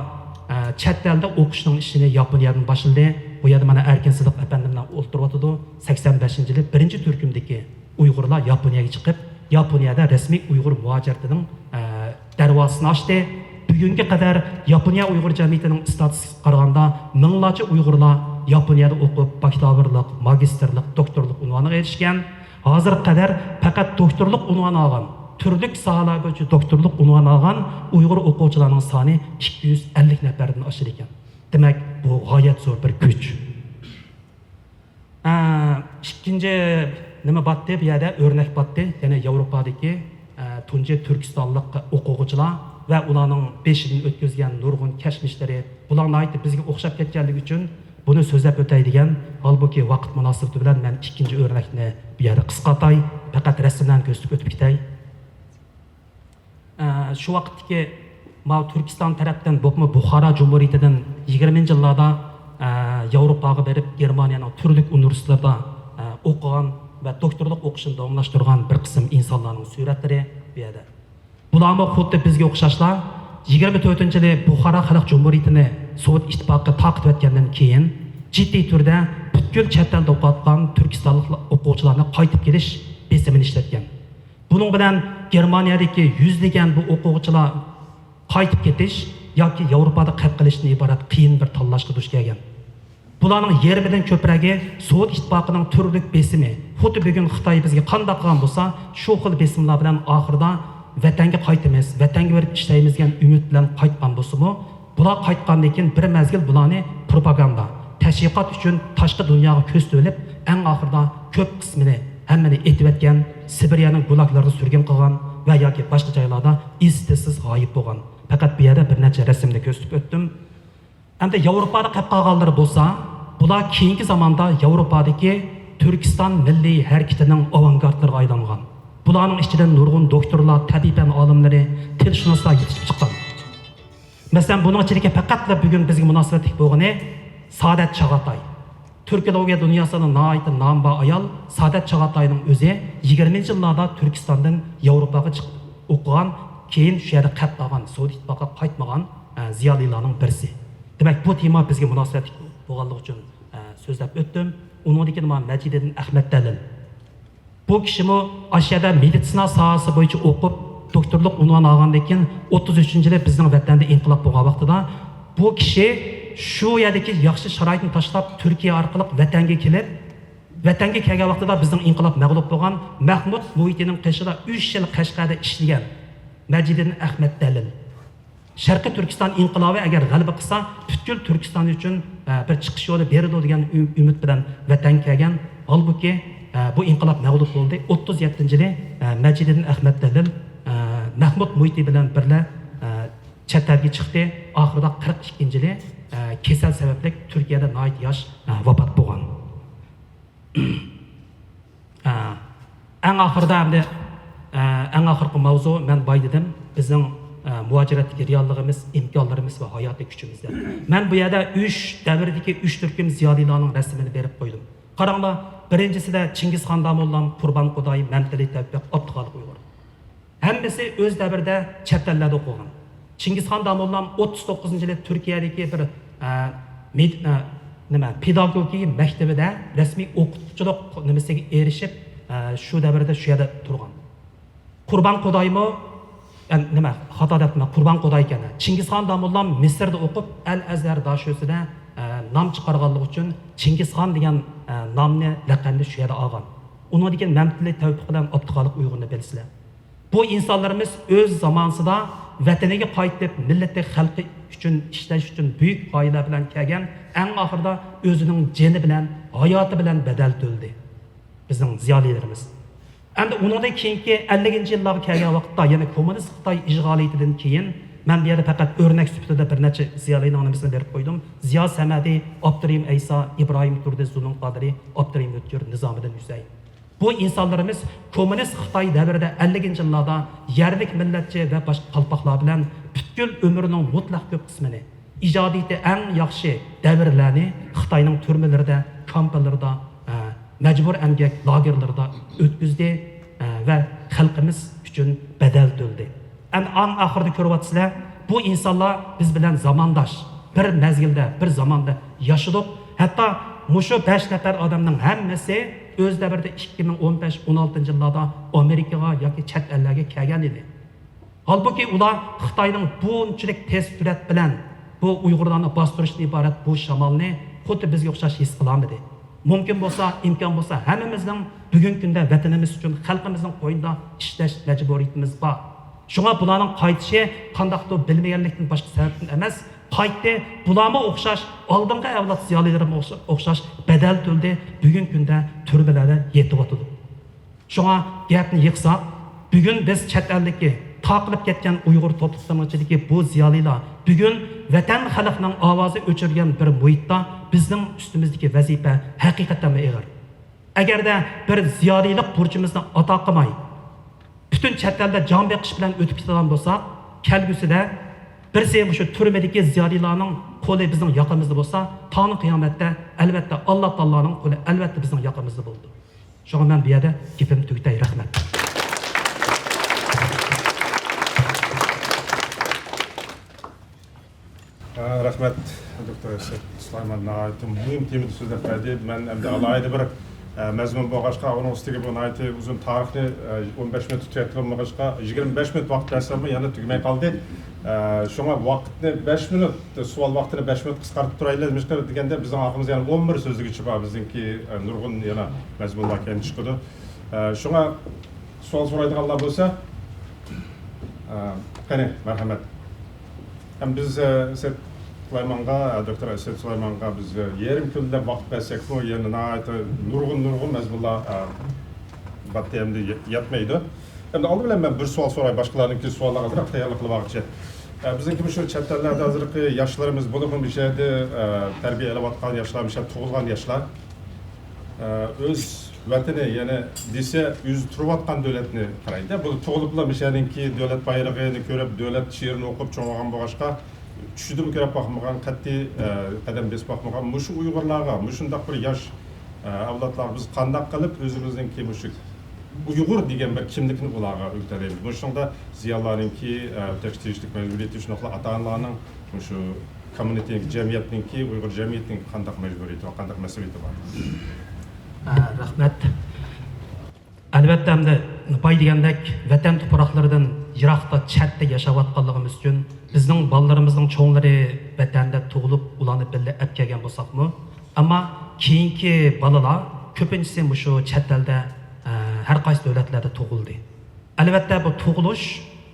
ئە، چەت ئەلدە ئوقۇشنىڭ ئىشىنى ياپونىيەدىن باشلىدى. بۇ يەردە مانا ئەركىن سىدىق ئەپەندىم بىلەن ئولتۇرۇۋاتىدۇ. سەكسەن بەشىنچى يىلى بىرىنچى تۈركۈمدىكى ئۇيغۇرلار ياپونىيەگە چىقىپ، ياپونىيەدە رەسمىي ئۇيغۇر مۇھاجىرىتىنىڭ، ئە، دەرۋازىسىنى ئاچتى. بۈگۈنگە قەدەر ياپونىيە ئۇيغۇر جەمئىيىتىنىڭ ئىستاتىستىكىسىغا قارىغاندا، مىڭلارچە ئۇيغۇرلار ياپونىيەدە ئوقۇپ، باكلاۋۇرلۇق، ماگىستىرلىق، دوكتورلۇق ئۇنۋانىغا ئېرىشكەن. ھازىرغا قەدەر پەقەت دوكتورلۇق ئۇنۋانى ئالغان، تۈرلۈك ساھەلەر بويىچە دوكتورلۇق ئۇنۋانى ئالغان ئۇيغۇر ئوقۇغۇچىلارنىڭ سانى ئىككى يۈز ئەللىك نەپەردىن ئاشىدىكەن. دېمەك، بۇ غايەت زور بىر كۈچ. ئە، ئىككىنچى نېمە باتتى بۇ يەردە؟ ئۆرنەك باتتى. يەنى ياۋروپادىكى، ئە، تۇنجى تۈركىستانلىق ئوقۇغۇچىلار ۋە ئۇلارنىڭ بېشىدىن ئۆتكۈزگەن نۇرغۇن كەچمىشلىرى، بۇلار ناھايىتى بىزگە ئوخشاپ كەتكەنلىكى ئۈچۈن بۇنى سۆزلەپ ئۆتەي دېگەن. ھالبۇكى، ۋاقىت مۇناسىۋىتى بىلەن مەن ئىككىنچى ئۆرنەكنى بۇ يەردە قىسقارتاي، پەقەت رەسىملەرنى كۆرسىتىپ ئۆتۈپ كېتەي. ئە، شۇ ۋاقىتتىكى ماۋۇ تۈركىستان تەرەپتىن، بولۇپمۇ بۇخارا جۇمھۇرىيىتىدىن يىگىرمىنچى يىللاردا، ئە، ياۋروپاغا بېرىپ، گېرمانىيەنىڭ تۈرلۈك ئۇنىۋېرسىتېتلىرىدا، ئە، ئوقۇغان ۋە دوكتورلۇق ئوقۇشىنى داۋاملاشتۇرغان بىر قىسىم ئىنسانلارنىڭ سۈرەتلىرى بۇ يەردە. بۇلارمۇ خۇددى بىزگە ئوخشاشلا، يىگىرمە تۆتىنچى يىلى بۇخارا خەلق جۇمھۇرىيىتىنى سوۋېت ئىتتىپاقى تارقىتىۋەتكەندىن كېيىن، جىددىي تۈردە پۈتكۈل چەت ئەلدە ئوقۇۋاتقان تۈركىستانلىق ئوقۇغۇچىلارنى قايتىپ كېلىش بېسىمىنى ئىشلەتكەن. بۇنىڭ بىلەن گېرمانىيەدىكى يۈزلىگەن بۇ ئوقۇغۇچىلار قايتىپ كېتىش ياكى ياۋروپادا قېلىپ قېلىشتىن ئىبارەت قىيىن بىر تاللاشقا دۇچ كەلگەن. بۇلارنىڭ يېرىمىدىن كۆپرەكى سوۋېت ئىتتىپاقىنىڭ تۈرلۈك بېسىمى، خۇددى بۈگۈن خىتاي بىزگە قانداق قىلغان بولسا، شۇ خىل بېسىملار بىلەن ئاخىرىدا ۋەتەنگە قايتىمىز، ۋەتەنگە بېرىپ ئىشلەيمىز دېگەن ئۈمىد بىلەن قايتقان بولسىمۇ، بۇلار قايتقاندىن كېيىن بىر مەزگىل بۇلارنى پروپاگاندا، تەشۋىقات ئۈچۈن تاشقى دۇنياغا كۆرسىتىۋېلىپ، ئەڭ ئاخىرىدا كۆپ قىسمىنى، ھەممىنى ئېتىۋەتكەن، سىبىرىيەنىڭ گۇلاگلىرىغا سۈرگۈن قىلغان ۋە ياكى باشقا جايلاردا ئىز-تىزسىز غايىب بولغان. پەقەت بۇ يەردە بىر نەچچە رەسىمنى كۆرسىتىپ ئۆتتۈم. ئەمدى ياۋروپادا قېلىپ قالغانلىرى بولسا، بۇلار كېيىنكى زاماندا ياۋروپادىكى تۈركىستان مىللىي ھەرىكىتىنىڭ ئاۋانگارتلىرىغا ئايلانغان. بۇلارنىڭ ئىچىدىن نۇرغۇن دوكتورلار، تەبىئىي پەن ئالىملىرى، تىلشۇناسلار يېتىشىپ چىققان. مەسىلەن، بۇنىڭ ئىچىدىكى پەقەتلا بۈگۈن بىزگە مۇناسىۋەتلىك بولغىنى سائادەت چاغاتاي. تۈركولوگىيە دۇنياسىدا ناھايىتى نامى بار ئايال سائادەت چاغاتاينىڭ ئۆزى يىگىرمىنچى يىللاردا تۈركىستاندىن ياۋروپاغا چىقىپ ئوقۇغان، كېيىن شۇ يەردە قەتئىي قالغان، سوۋېت ئىتتىپاقىغا قايتمىغان، ئە، زىيالىيلارنىڭ بىرسى. دېمەك، بۇ تېما بىزگە مۇناسىۋەتلىك بولغانلىقى ئۈچۈن، ئە، سۆزلەپ ئۆتتۈم. ئۇنىڭدىن كېيىن مانا مەجىدىدىن ئەخمەت دەلىل. بۇ كىشىمۇ ئاشۇ يەردە مېدىتسىنا ساھەسى بويىچە ئوقۇپ، دوكتورلۇق ئۇنۋانى ئالغاندىن كېيىن، ئوتتۇز ئۈچىنچى يىلى بىزنىڭ ۋەتەندە ئىنقىلاب بولغان ۋاقتىدا، بۇ كىشى شۇ يەردىكى ياخشى شارائىتنى تاشلاپ، تۈركىيە ئارقىلىق ۋەتەنگە كېلىپ، ۋەتەنگە كەلگەن ۋاقتىدا بىزنىڭ ئىنقىلاب مەغلۇپ بولغان، مەھمۇد مۇھىتىنىڭ قېشىدا ئۈچ يىل قەشقەردە ئىشلىگەن مەجىدىدىن ئەخمەت دەلىل. شەرقىي تۈركىستان ئىنقىلابى ئەگەر غەلىبە قىلسا، پۈتكۈل تۈركىستان ئۈچۈن، ئە، بىر چىقىش يولى بېرىدۇ دېگەن ئۈ-، ئۈمىد بىلەن ۋەتەنگە كەلگەن. ھالبۇكى، ئە، بۇ ئىنقىلاب مەغلۇپ بولدى. ئوتتۇز يەتتىنچى يىلى، ئە، مەجىدىدىن ئەخمەت دەلىل، ئە، مەھمۇد مۇھىتى بىلەن بىرلە، ئە، چەت ئەلگە چىقتى. ئاخىرىدا قىرىق ئىككىنچى يىلى، ئە، كېسەل سەۋەبلىك تۈركىيەدە ناھايىتى ياش، ئە، ۋاپات بولغان. ئە، ئەڭ ئاخىرىدا ئەمدى، ئە، ئەڭ ئاخىرقى ماۋزۇ، مەن بايا دېدىم، بىزنىڭ، ئە، مۇھاجىرەتتىكى رېئاللىقىمىز، ئىمكانلىرىمىز ۋە ھاياتىي كۈچىمىز دەپ. مەن بۇ يەردە ئۈچ دەۋردىكى ئۈچ تۈركۈم زىيالىيلارنىڭ رەسىمىنى بېرىپ قويدۇم. قاراڭلار، بىرىنچىسىدە چىڭگىزخان داموللام، قۇربان قۇداي، مەمتىلى تەۋپىق، ئابدۇخالىق ئۇيغۇر. ھەممىسى ئۆز دەۋرىدە چەت ئەللەردە ئوقۇغان. چىڭگىزخان داموللام ئوتتۇز توققۇزىنچى يىلى تۈركىيەدىكى بىر، ئە، مېد-، ئە، نېمە، پېداگوگىكا مەكتىۋىدە رەسمىي ئوقۇتقۇچىلىق نېمىسىگە ئېرىشىپ، ئە، شۇ دەۋردە شۇ يەردە تۇرغان. قۇربان قۇدايمۇ، ئە، نېمە، خاتا دەپتىمەن، قۇربان قۇداي ئىكەن. چىڭگىزخان داموللام مىسىردا ئوقۇپ، ئەل ئەزھەر دارشۆسىدە، ئە، نام چىقارغانلىقى ئۈچۈن چىڭگىزخان دېگەن، ئە، نامنى، لەقەمنى شۇ يەردە ئالغان. ئۇنىڭدىن كېيىن مەمتىلى تەۋپىق بىلەن ئابدۇخالىق ئۇيغۇرنى بىلىسىلەر. بۇ ئىنسانلىرىمىز ئۆز زامانىسىدا ۋەتىنىگە قايتىپ، مىللىتى، خەلقى ئۈچۈن ئىشلەش ئۈچۈن بۈيۈك غايىلەر بىلەن كەلگەن، ئەڭ ئاخىرىدا ئۆزىنىڭ جېنى بىلەن، ھاياتى بىلەن بەدەل تۆلىدى بىزنىڭ زىيالىيلىرىمىز. ئەمدى ئۇنىڭدىن كېيىنكى ئەللىكىنچى يىللارغا كەلگەن ۋاقىتتا، يەنى كوممۇنىست خىتاي ئىشغالىيىتىدىن كېيىن، مەن بۇ يەردە پەقەت ئۆرنەك سۈپىتىدە بىر نەچچە زىيالىينىڭ نېمىسىنى بېرىپ قويدۇم. زىيا سەمەدى، ئابدۇرېھىم ئەيسا، ئىبراھىم تۇردى، زۇنۇن قادىرى، ئابدۇرېھىم ئۆتكۈر، نىزامىدىن ھۈسەيىن. بۇ ئىنسانلىرىمىز كوممۇنىست خىتاي دەۋرىدە ئەللىكىنچى يىللاردا يەرلىك مىللەتچى ۋە باشقا قالپاقلار بىلەن پۈتكۈل ئۆمرىنىڭ مۇتلەق كۆپ قىسمىنى ئىجادىيىتى ئەڭ ياخشى دەۋرلەرنى خىتاينىڭ تۈرمىلىرىدە، كامپلىرىدا، ئە، مەجبۇر ئەمگەك لاگېرلىرىدا ئۆتكۈزدى، ئە، ۋە خەلقىمىز ئۈچۈن بەدەل تۆلىدى. ئەمدى ئەڭ ئاخىرىدا كۆرۈۋاتىسىلەر، بۇ ئىنسانلار بىز بىلەن زامانداش، بىر مەزگىلدە، بىر زاماندا ياشىدۇق. ھەتتا مۇشۇ بەش نەپەر ئادەمنىڭ ھەممىسى ئۆز دەۋرىدە ئىككى مىڭ ئون بەش، ئون ئالتىنچى يىللاردا ئامېرىكىغا ياكى چەت ئەللەرگە كەلگەن ئىدى. ھالبۇكى، ئۇلار خىتاينىڭ بۇنچىلىك تېز سۈرئەت بىلەن بۇ ئۇيغۇرلارنى باستۇرۇشتىن ئىبارەت بۇ شامالنى خۇددى بىزگە ئوخشاش ھېس قىلالمىدى. مۇمكىن بولسا، ئىمكان بولسا، ھەممىمىزنىڭ بۈگۈنكى كۈندە ۋەتىنىمىز ئۈچۈن، خەلقىمىزنىڭ قوينىدا ئىشلەش مەجبۇرىيىتىمىز بار. شۇڭا بۇلارنىڭ قايتىشى قانداقتۇر بىلمىگەنلىكتىن، باشقا سەۋەبتىن ئەمەس. قايتتى. بۇلارمۇ ئوخشاش، ئالدىنقى ئەۋلاد زىيالىيلىرىمۇ ئوخشا-، ئوخشاش بەدەل تۆلىدى، بۈگۈنكى كۈندە تۈرمىلەردە يېتىۋاتىدۇ. شۇڭا گەپنى يىغساق، بۈگۈن بىز چەت ئەلدىكى تاقىلىپ كەتكەن ئۇيغۇر توپلۇقلىرىنىڭ ئىچىدىكى بۇ زىيالىيلار بۈگۈن ۋەتەن خەلقنىڭ ئاۋازى ئۆچۈرۈلگەن بىر مۇھىتتا بىزنىڭ ئۈستىمىزدىكى ۋەزىپە ھەقىقەتەنمۇ ئېغىر. ئەگەردە بىر زىيالىيلىق بۇرچىمىزنى ئادا قىلماي، پۈتۈن چەت ئەلدە جان بېقىش بىلەن ئۆتۈپ كېتىدىغان بولساق، كەلگۈسىدە بىرسى مۇشۇ تۈرمىدىكى زىيالىيلارنىڭ قولى بىزنىڭ ياقىمىزدا بولسا، تاڭنىڭ قىيامەتتە، ئەلۋەتتە، ئاللا تائالانىڭ قولى ئەلۋەتتە بىزنىڭ ياقىمىزدا بولىدۇ. شۇڭا مەن بۇ يەردە گېپىمنى تۈگىتەي. رەھمەت. ھە، رەھمەت، دوكتور ئەسەت سۇلايمان ناھايىتى مۇھىم تېمىدا سۆزلەپ بەردى. مەن ئەمدى ئالاھىدە بىر، ئە، مەزمۇن بولغاچقا، ئۇنىڭ ئۈستىگە بۇ ناھايىتى ئۇزۇن تارىخنى، ئە، ئون بەش مىنۇت تۈگەتكىلى بولمىغاچقا، يىگىرمە بەش مىنۇت ۋاقىت بەرسەممۇ يەنە تۈگىمەي قالدى. ئە، شۇڭا ۋاقىتنى بەش مىنۇت، سوئال ۋاقتىنى بەش مىنۇت قىسقارتىپ تۇرايلى، نېمىشقا دېگەندە، بىزنىڭ ئارقىمىزدا يەنە ئون بىر سۆزلىگۈچى بار، بىزنىڭكى، ئە، نۇرغۇن يەنە مەزمۇنلار كەينىدىن چىقىدۇ. ئە، شۇڭا سوئال سورايدىغانلار بولسا، ئە، قېنى، مەرھەمەت. ھەم بىز، ئە، ئەسەت سۇلايمانغا، ئە، دوكتور ئەسەت سۇلايمانغا بىز، ئە، يېرىم كۈنلەپ ۋاقىت بەرسەكمۇ، يەنە ناھايىتى نۇرغۇن، نۇرغۇن مەزمۇنلار، ئە، باتتى ئەمدى يەتمەيدۇ. ئەمدى ئالدى بىلەن مەن بىر سوئال سوراي، باشقىلارنىڭكى سوئاللارغا ئازراق تەييارلىق قىلىپ ئالغۇچە. ئە، بىزنىڭكى مۇشۇ چەت ئەللەردە ھازىرقى ياشلىرىمىز، بولۇپمۇ مۇشۇ يەردە، ئە، تەربىيە ئېلىۋاتقان ياشلار، مۇشۇ يەردە تۇغۇلغان ياشلار، ئە، ئۆز ۋەتىنى، يەنى دېسە، ئۆزى تۇرۇۋاتقان دۆلەتنى قارايدۇ. بۇ تۇغۇلۇپلا مۇشۇ يەرنىڭكى دۆلەت بايرىقىنى كۆرۈپ، دۆلەت شېئىرىنى ئوقۇپ چوڭ بولغان بولغاچقا، چۈشىدىمۇ كۆرۈپ باقمىغان، قەتئىي، ئە، قەدەم بېسىپ باقمىغان مۇشۇ ئۇيغۇرلارغا مۇشۇنداق بىر ياش، ئە، ئەۋلادلارغا بىز قانداق قىلىپ ئۆزىمىزنىڭكى مۇشۇ ئۇيغۇر دېگەن بىر كىملىكنى ئۇلارغا ئۆگىتەلەيمىز؟ مۇشۇنىڭدا زىيالىيلارنىڭكى، ئە، ئۆتەشكە تېگىشلىك مەجبۇرىيىتى، شۇنداقلا ئاتا-ئانىلارنىڭ مۇشۇ كوممۇنىتىنىڭكى، جەمئىيەتنىڭكى، ئۇيغۇر جەمئىيىتىنىڭكى قانداق مەجبۇرىيىتى ۋە قانداق مەسئۇلىيىتى بار؟ ئە، رەھمەت. ئەلۋەتتە، ئەمدى باي دېگەندەك، ۋەتەن تۇپراقلىرىدىن يىراقتا، چەتتە ياشاۋاتقانلىقىمىز ئۈچۈن، بىزنىڭ بالىلىرىمىزنىڭ چوڭلىرى ۋەتەندە تۇغۇلۇپ، ئۇلارنى بىللە ئەپ كەلگەن بولساقمۇ، ئەمما كېيىنكى بالىلار كۆپىنچىسى مۇشۇ چەت ئەلدە، ئە، ھەر قايسى دۆلەتلەردە تۇغۇلدى. ئەلۋەتتە، بۇ تۇغۇلۇش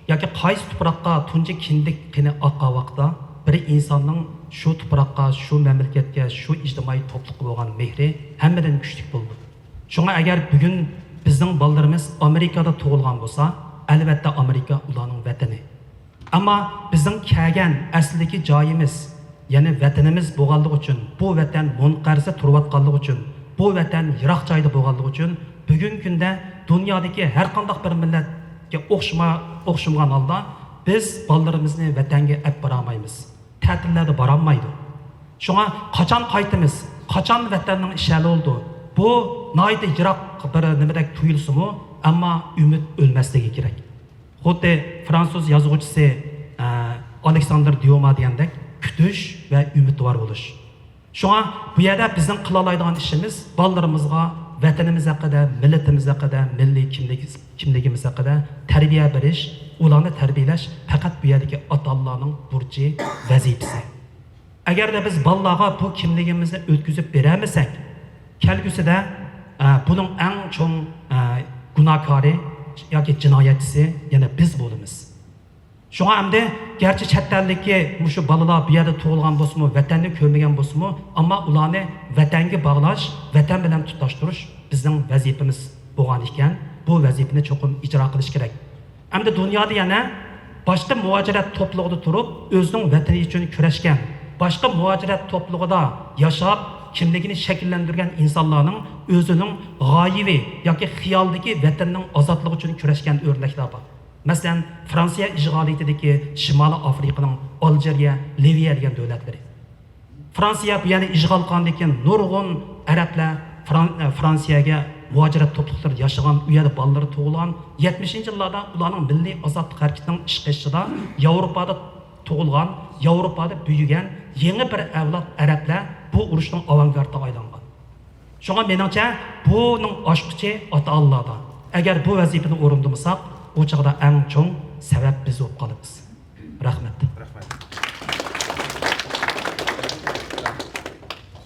ياكى قايسى تۇپراققا تۇنجى كىندىك قېنى ئاققان ۋاقىتتا، بىر ئىنساننىڭ شۇ تۇپراققا، شۇ مەملىكەتكە، شۇ ئىجتىمائىي توپلۇققا بولغان مېھرى ھەممىدىن كۈچلۈك بولىدۇ. شۇڭا ئەگەر بۈگۈن بىزنىڭ بالىلىرىمىز ئامېرىكادا تۇغۇلغان بولسا، ئەلۋەتتە ئامېرىكا ئۇلارنىڭ ۋەتىنى. ئەمما بىزنىڭ كەلگەن ئەسلىدىكى جايىمىز، يەنى ۋەتىنىمىز بولغانلىقى ئۈچۈن، بۇ ۋەتەن مۇنقەرزە تۇرۇۋاتقانلىقى ئۈچۈن، بۇ ۋەتەن يىراق جايدا بولغانلىقى ئۈچۈن، بۈگۈنكى كۈندە دۇنيادىكى ھەر قانداق بىر مىللەتكە ئوخشىما-، ئوخشىمىغان ھالدا بىز بالىلىرىمىزنى ۋەتەنگە ئەپ بارالمايمىز. تەتىللەردە بارالمايدۇ. شۇڭا قاچان قايتىمىز، قاچان ۋەتەننىڭ ئىشى ھەل بولىدۇ، بۇ ناھايىتى يىراق بىر نېمىدەك تۇيۇلسىمۇ، ئەمما ئۈمىد ئۆلمەسلىكى كېرەك. خۇددى فرانسۇز يازغۇچىسى، ئە، ئالېكساندىر ديوما دېگەندەك، كۈتۈش ۋە ئۈمىدۋار بولۇش. شۇڭا بۇ يەردە بىزنىڭ قىلالايدىغان ئىشىمىز بالىلىرىمىزغا ۋەتىنىمىز ھەققىدە، مىللىتىمىز ھەققىدە، مىللىي كىملىك-، كىملىكىمىز ھەققىدە تەربىيە بېرىش، ئۇلارنى تەربىيەلەش پەقەت بۇ يەردىكى ئاتا-ئانىلارنىڭ بۇرچى، ۋەزىپىسى. ئەگەردە بىز بالىلارغا بۇ كىملىكىمىزنى ئۆتكۈزۈپ بېرەلمىسەك، كەلگۈسىدە، ئە، بۇنىڭ ئەڭ چوڭ، ئە، گۇناھكارى ياكى جىنايەتچىسى يەنە بىز بولىمىز. شۇڭا ئەمدى گەرچە چەت ئەلدىكى مۇشۇ بالىلار بۇ يەردە تۇغۇلغان بولسىمۇ، ۋەتەننى كۆرمىگەن بولسىمۇ، ئەمما ئۇلارنى ۋەتەنگە باغلاش، ۋەتەن بىلەن تۇتاشتۇرۇش بىزنىڭ ۋەزىپىمىز بولغان ئىكەن، بۇ ۋەزىپىنى چوقۇم ئىجرا قىلىش كېرەك. ئەمدى دۇنيادا يەنە باشقا مۇھاجىرەت توپلۇقىدا تۇرۇپ، ئۆزىنىڭ ۋەتىنى ئۈچۈن كۈرەشكەن، باشقا مۇھاجىرەت توپلۇقىدا ياشاپ، كىملىكىنى شەكىللەندۈرگەن ئىنسانلارنىڭ ئۆزىنىڭ غايىۋى ياكى خىيالدىكى ۋەتىنىنىڭ ئازادلىقى ئۈچۈن كۈرەشكەن ئۆرنەكلەر بار. مەسىلەن، فرانسىيە ئىشغالىيىتىدىكى شىمالىي ئافرىقىنىڭ ئالجىرىيە، لىۋىيە دېگەن دۆلەتلىرى. فرانسىيە بۇ يەرنى ئىشغال قىلغاندىن كېيىن نۇرغۇن ئەرەبلەر فران-، ئە، فرانسىيەگە مۇھاجىرەت توپلۇقلىرىدا ياشىغان، ئۇ يەردە بالىلىرى تۇغۇلغان. يەتمىشىنچى يىللاردا ئۇلارنىڭ مىللىي ئازادلىق ھەرىكىتىنىڭ ئىشقا ئېشىشىدا ياۋروپادا تۇغۇلغان، ياۋروپادا بۈيۈگەن يېڭى بىر ئەۋلاد ئەرەبلەر بۇ ئۇرۇشنىڭ ئاۋانگارتىغا ئايلانغان. شۇڭا مېنىڭچە، بۇنىڭ ئاچقۇچى ئاتا-ئانىلاردا. ئەگەر بۇ ۋەزىپىنى ئورۇندىمىساق، ئۇ چاغدا ئەڭ چوڭ سەۋەب بىز بولۇپ قالىمىز. رەھمەت. رەھمەت.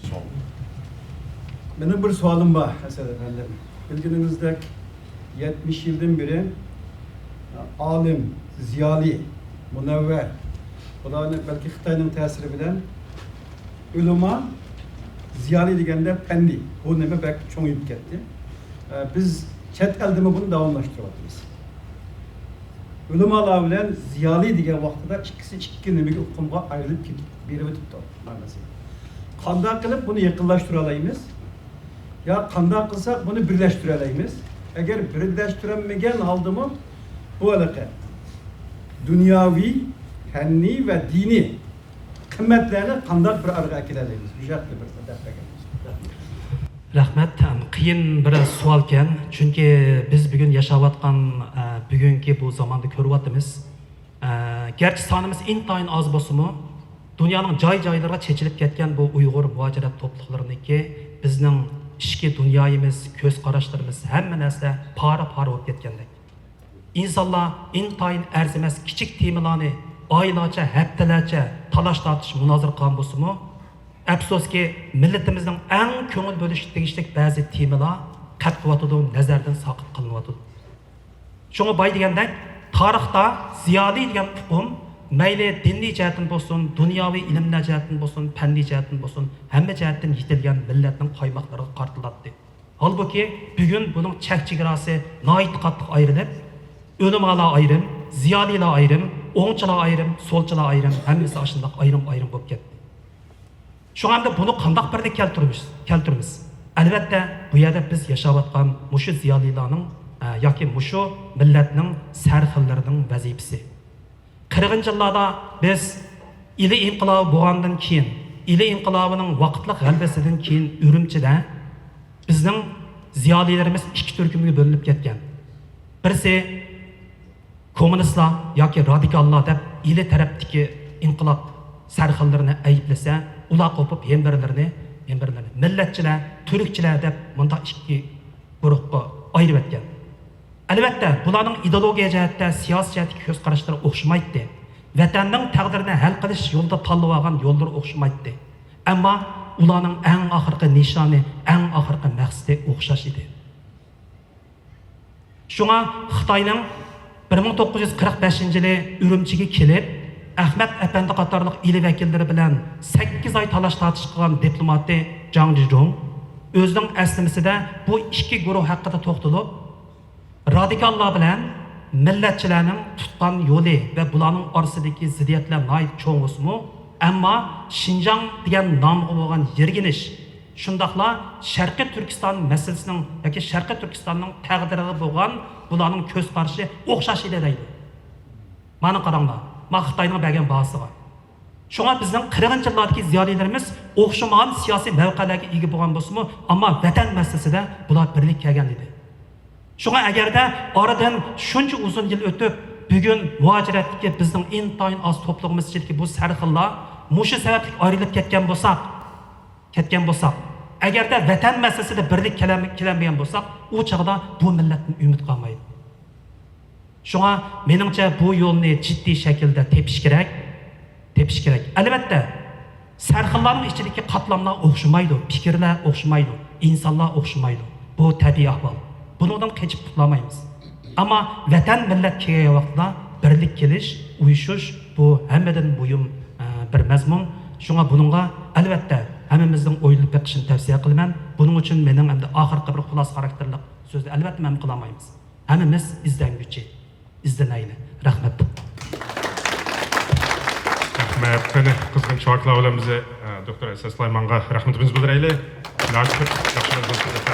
سوڭ. يەنە بىر سوئالىم بار، ھەسەن ئەپەندىم. بىلگىنىڭىزدەك، يەتمىش يىلدىن بېرى ئالىم، زىيالىي، مۇنەۋۋەر، بۇلارنى بەلكى خىتاينىڭ تەسىرى بىلەن ئۆلىما، زىيالىي دېگەندە پەندى، بۇ نېمە بەك چوڭىيىپ كەتتى. بىز چەت ئەلدىمۇ بۇنى داۋاملاشتۇرۇۋاتىمىز. ئۆلىمالار بىلەن زىيالىي دېگەن ۋاقتىدا ئىككىسى ئىككى نېمىگە، ئۇقۇمغا ئايرىلىپ كېتىپ بېرىۋېتىپتۇ مەنىسى. قانداق قىلىپ بۇنى يېقىنلاشتۇرالايمىز؟ يا قانداق قىلساق بۇنى بىرلەشتۈرەلەيمىز؟ ئەگەر بىرلەشتۈرەلمىگەن ھالدىمۇ بۇ ھېلىقى دۇنياۋى، پەننىي ۋە دىنىي قىممەتلەرنى قانداق بىر ئارىغا ئەكېلەلەيمىز؟ مۇشۇ ھەقتە بىر دەپ بەرگەن بولسا. رەھمەت. قىيىن بىر سوئالكەن، چۈنكى بىز بۈگۈن ياشاۋاتقان، ئە، بۈگۈنكى بۇ زاماندا كۆرۈۋاتىمىز. ئە، گەرچە سانىمىز ئىنتايىن ئاز بولسىمۇ، دۇنيانىڭ جاي-جايلىرىغا چېچىلىپ كەتكەن بۇ ئۇيغۇر مۇھاجىرەت توپلۇقلىرىنىڭكى بىزنىڭ ئىچكى دۇنيايىمىز، كۆز قاراشلىرىمىز، ھەممە نەرسە پارە-پارە بولۇپ كەتكەندەك. ئىنسانلار ئىنتايىن ئەرزىمەس كىچىك تېمىلارنى ئايلارچە، ھەپتىلەرچە تالاش-تارتىش، مۇنازىرە قىلغان بولسىمۇ، ئەپسۇسكى، مىللىتىمىزنىڭ ئەڭ كۆڭۈل بۆلۈشكە تېگىشلىك بەزى تېمىلار قېلىپ قېلىۋاتىدۇ، نەزەردىن ساقىت قىلىنىۋاتىدۇ. شۇڭا باي دېگەندەك، تارىختا زىيالىي دېگەن ئۇقۇم مەيلى دىنىي جەھەتتىن بولسۇن، دۇنياۋى ئىلىملەر جەھەتتىن بولسۇن، پەننىي جەھەتتىن بولسۇن، ھەممە جەھەتتىن يېتىلگەن مىللەتنىڭ قايماقلىرىغا قارىتىلاتتى. ھالبۇكى، بۈگۈن بۇنىڭ چەك-چېگراسى ناھايىتى قاتتىق ئايرىلىپ، ئۆلىمالار ئايرىم، زىيالىيلار ئايرىم، ئوڭچىلار ئايرىم، سولچىلار ئايرىم، ھەممىسى ئاشۇنداق ئايرىم-ئايرىم بولۇپ كەتتى. شۇڭا ئەمدى بۇنى قانداق بىرلىككە كەلتۈرىمىز؟ كەلتۈرىمىز؟ ئەلۋەتتە، بۇ يەردە بىز ياشاۋاتقان مۇشۇ زىيالىيلارنىڭ، ئە، ياكى مۇشۇ مىللەتنىڭ سەرخىللىرىنىڭ ۋەزىپىسى. قىرىقىنچى يىللاردا بىز ئىلى ئىنقىلابى بولغاندىن كېيىن، ئىلى ئىنقىلابىنىڭ ۋاقىتلىق غەلىبىسىدىن كېيىن ئۈرۈمچىدە بىزنىڭ زىيالىيلىرىمىز ئىككى تۈركۈمگە بۆلۈنۈپ كەتكەن. بىرسى كوممۇنىستلار ياكى رادىكاللار دەپ ئىلى تەرەپتىكى ئىنقىلاب سەرخىللىرىنى ئەيىبلىسە، ئۇلار قوپۇپ يەنە بىرلىرىنى، يەنە بىرلىرىنى مىللەتچىلەر، تۈركچىلەر دەپ مۇنداق ئىككى گۇرۇھقا ئايرىۋەتكەن. ئەلۋەتتە، بۇلارنىڭ ئىدېئولوگىيە جەھەتتە، سىياسىي جەھەتتىكى كۆز قاراشلىرى ئوخشىمايتتى. ۋەتەننىڭ تەقدىرىنى ھەل قىلىش يولىدا تاللىۋالغان يوللىرى ئوخشىمايتتى. ئەمما ئۇلارنىڭ ئەڭ ئاخىرقى نىشانى، ئەڭ ئاخىرقى مەقسىتى ئوخشاش ئىدى. شۇڭا خىتاينىڭ بىر مىڭ توققۇز يۈز قىرىق بەشىنچى يىلى ئۈرۈمچىگە كېلىپ، ئەخمەت ئەپەندى قاتارلىق ئىلى ۋەكىللىرى بىلەن سەككىز ئاي تالاش-تارتىش قىلغان دىپلوماتى جاڭ جىجۇڭ ئۆزىنىڭ ئەسلىمىسىدە بۇ ئىككى گۇرۇھ ھەققىدە توختىلىپ، رادىكاللار بىلەن مىللەتچىلەرنىڭ تۇتقان يولى ۋە بۇلارنىڭ ئارىسىدىكى زىددىيەتلەر ناھايىتى چوڭ بولسىمۇ، ئەمما شىنجاڭ دېگەن نامغا بولغان يىرگىنىش، شۇنداقلا شەرقىي تۈركىستان مەسىلىسىنىڭ ياكى شەرقىي تۈركىستاننىڭ تەقدىرىگە بولغان بۇلارنىڭ كۆز قارىشى ئوخشاش ئىدى دەيدۇ. مانا قاراڭلار، ما خىتاينىڭ بەرگەن باھاسىغا. شۇڭا بىزنىڭ قىرىقىنچى يىللاردىكى زىيالىيلىرىمىز ئوخشىمىغان سىياسىي مەۋقەلەرگە ئىگە بولغان بولسىمۇ، ئەمما ۋەتەن مەسىلىسىدە بۇلار بىرلىككە كەلگەن ئىدى. شۇڭا ئەگەردە ئارىدىن شۇنچە ئۇزۇن يىل ئۆتۈپ، بۈگۈن مۇھاجىرەتتىكى بىزنىڭ ئىنتايىن ئاز توپلۇقىمىز ئىچىدىكى بۇ سەرخىللار مۇشۇ سەۋەبلىك ئايرىلىپ كەتكەن بولساق، كەتكەن بولساق، ئەگەردە ۋەتەن مەسىلىسىدە بىرلىك كېلەم-، كېلەلمىگەن بولساق، ئۇ چاغدا بۇ مىللەتتىن ئۈمىد قالمايدۇ. شۇڭا مېنىڭچە بۇ يولنى جىددىي شەكىلدە تېپىش كېرەك، تېپىش كېرەك. ئەلۋەتتە، سەرخىللارنىڭ ئىچىدىكى قاتلاملار ئوخشىمايدۇ، پىكىرلەر ئوخشىمايدۇ، ئىنسانلار ئوخشىمايدۇ. بۇ تەبىئىي ئەھۋال. بۇنىڭدىن قېچىپ قۇتۇلالمايمىز. ئەمما ۋەتەن، مىللەت كېلگەن ۋاقتىدا بىرلىك كېلىش، ئۇيۇشۇش، بۇ ھەممىدىن مۇھىم، ئە، بىر مەزمۇن. شۇڭا بۇنىڭغا، ئەلۋەتتە، ھەممىمىزنىڭ ئويلىنىپ بېقىشىنى تەۋسىيە قىلىمەن. بۇنىڭ ئۈچۈن مېنىڭ ئەمدى ئاخىرقى بىر خۇلاسە خاراكتېرلىق سۆزنى، ئەلۋەتتە، مەن قىلالمايمىز. ھەممىمىز ئىزدەنگۈچى، ئىزدىنەيلى. رەھمەت. رەھمەت. قېنى، قىزغىن چاۋاكلار بىلەن بىزنى، ئە، دوكتور ئەسەد سۇلايمانغا رەھمىتىمىزنى بىلدۈرەيلى. ناھايىتى كۆپ ياخشى مەزمۇن سۆزلەپ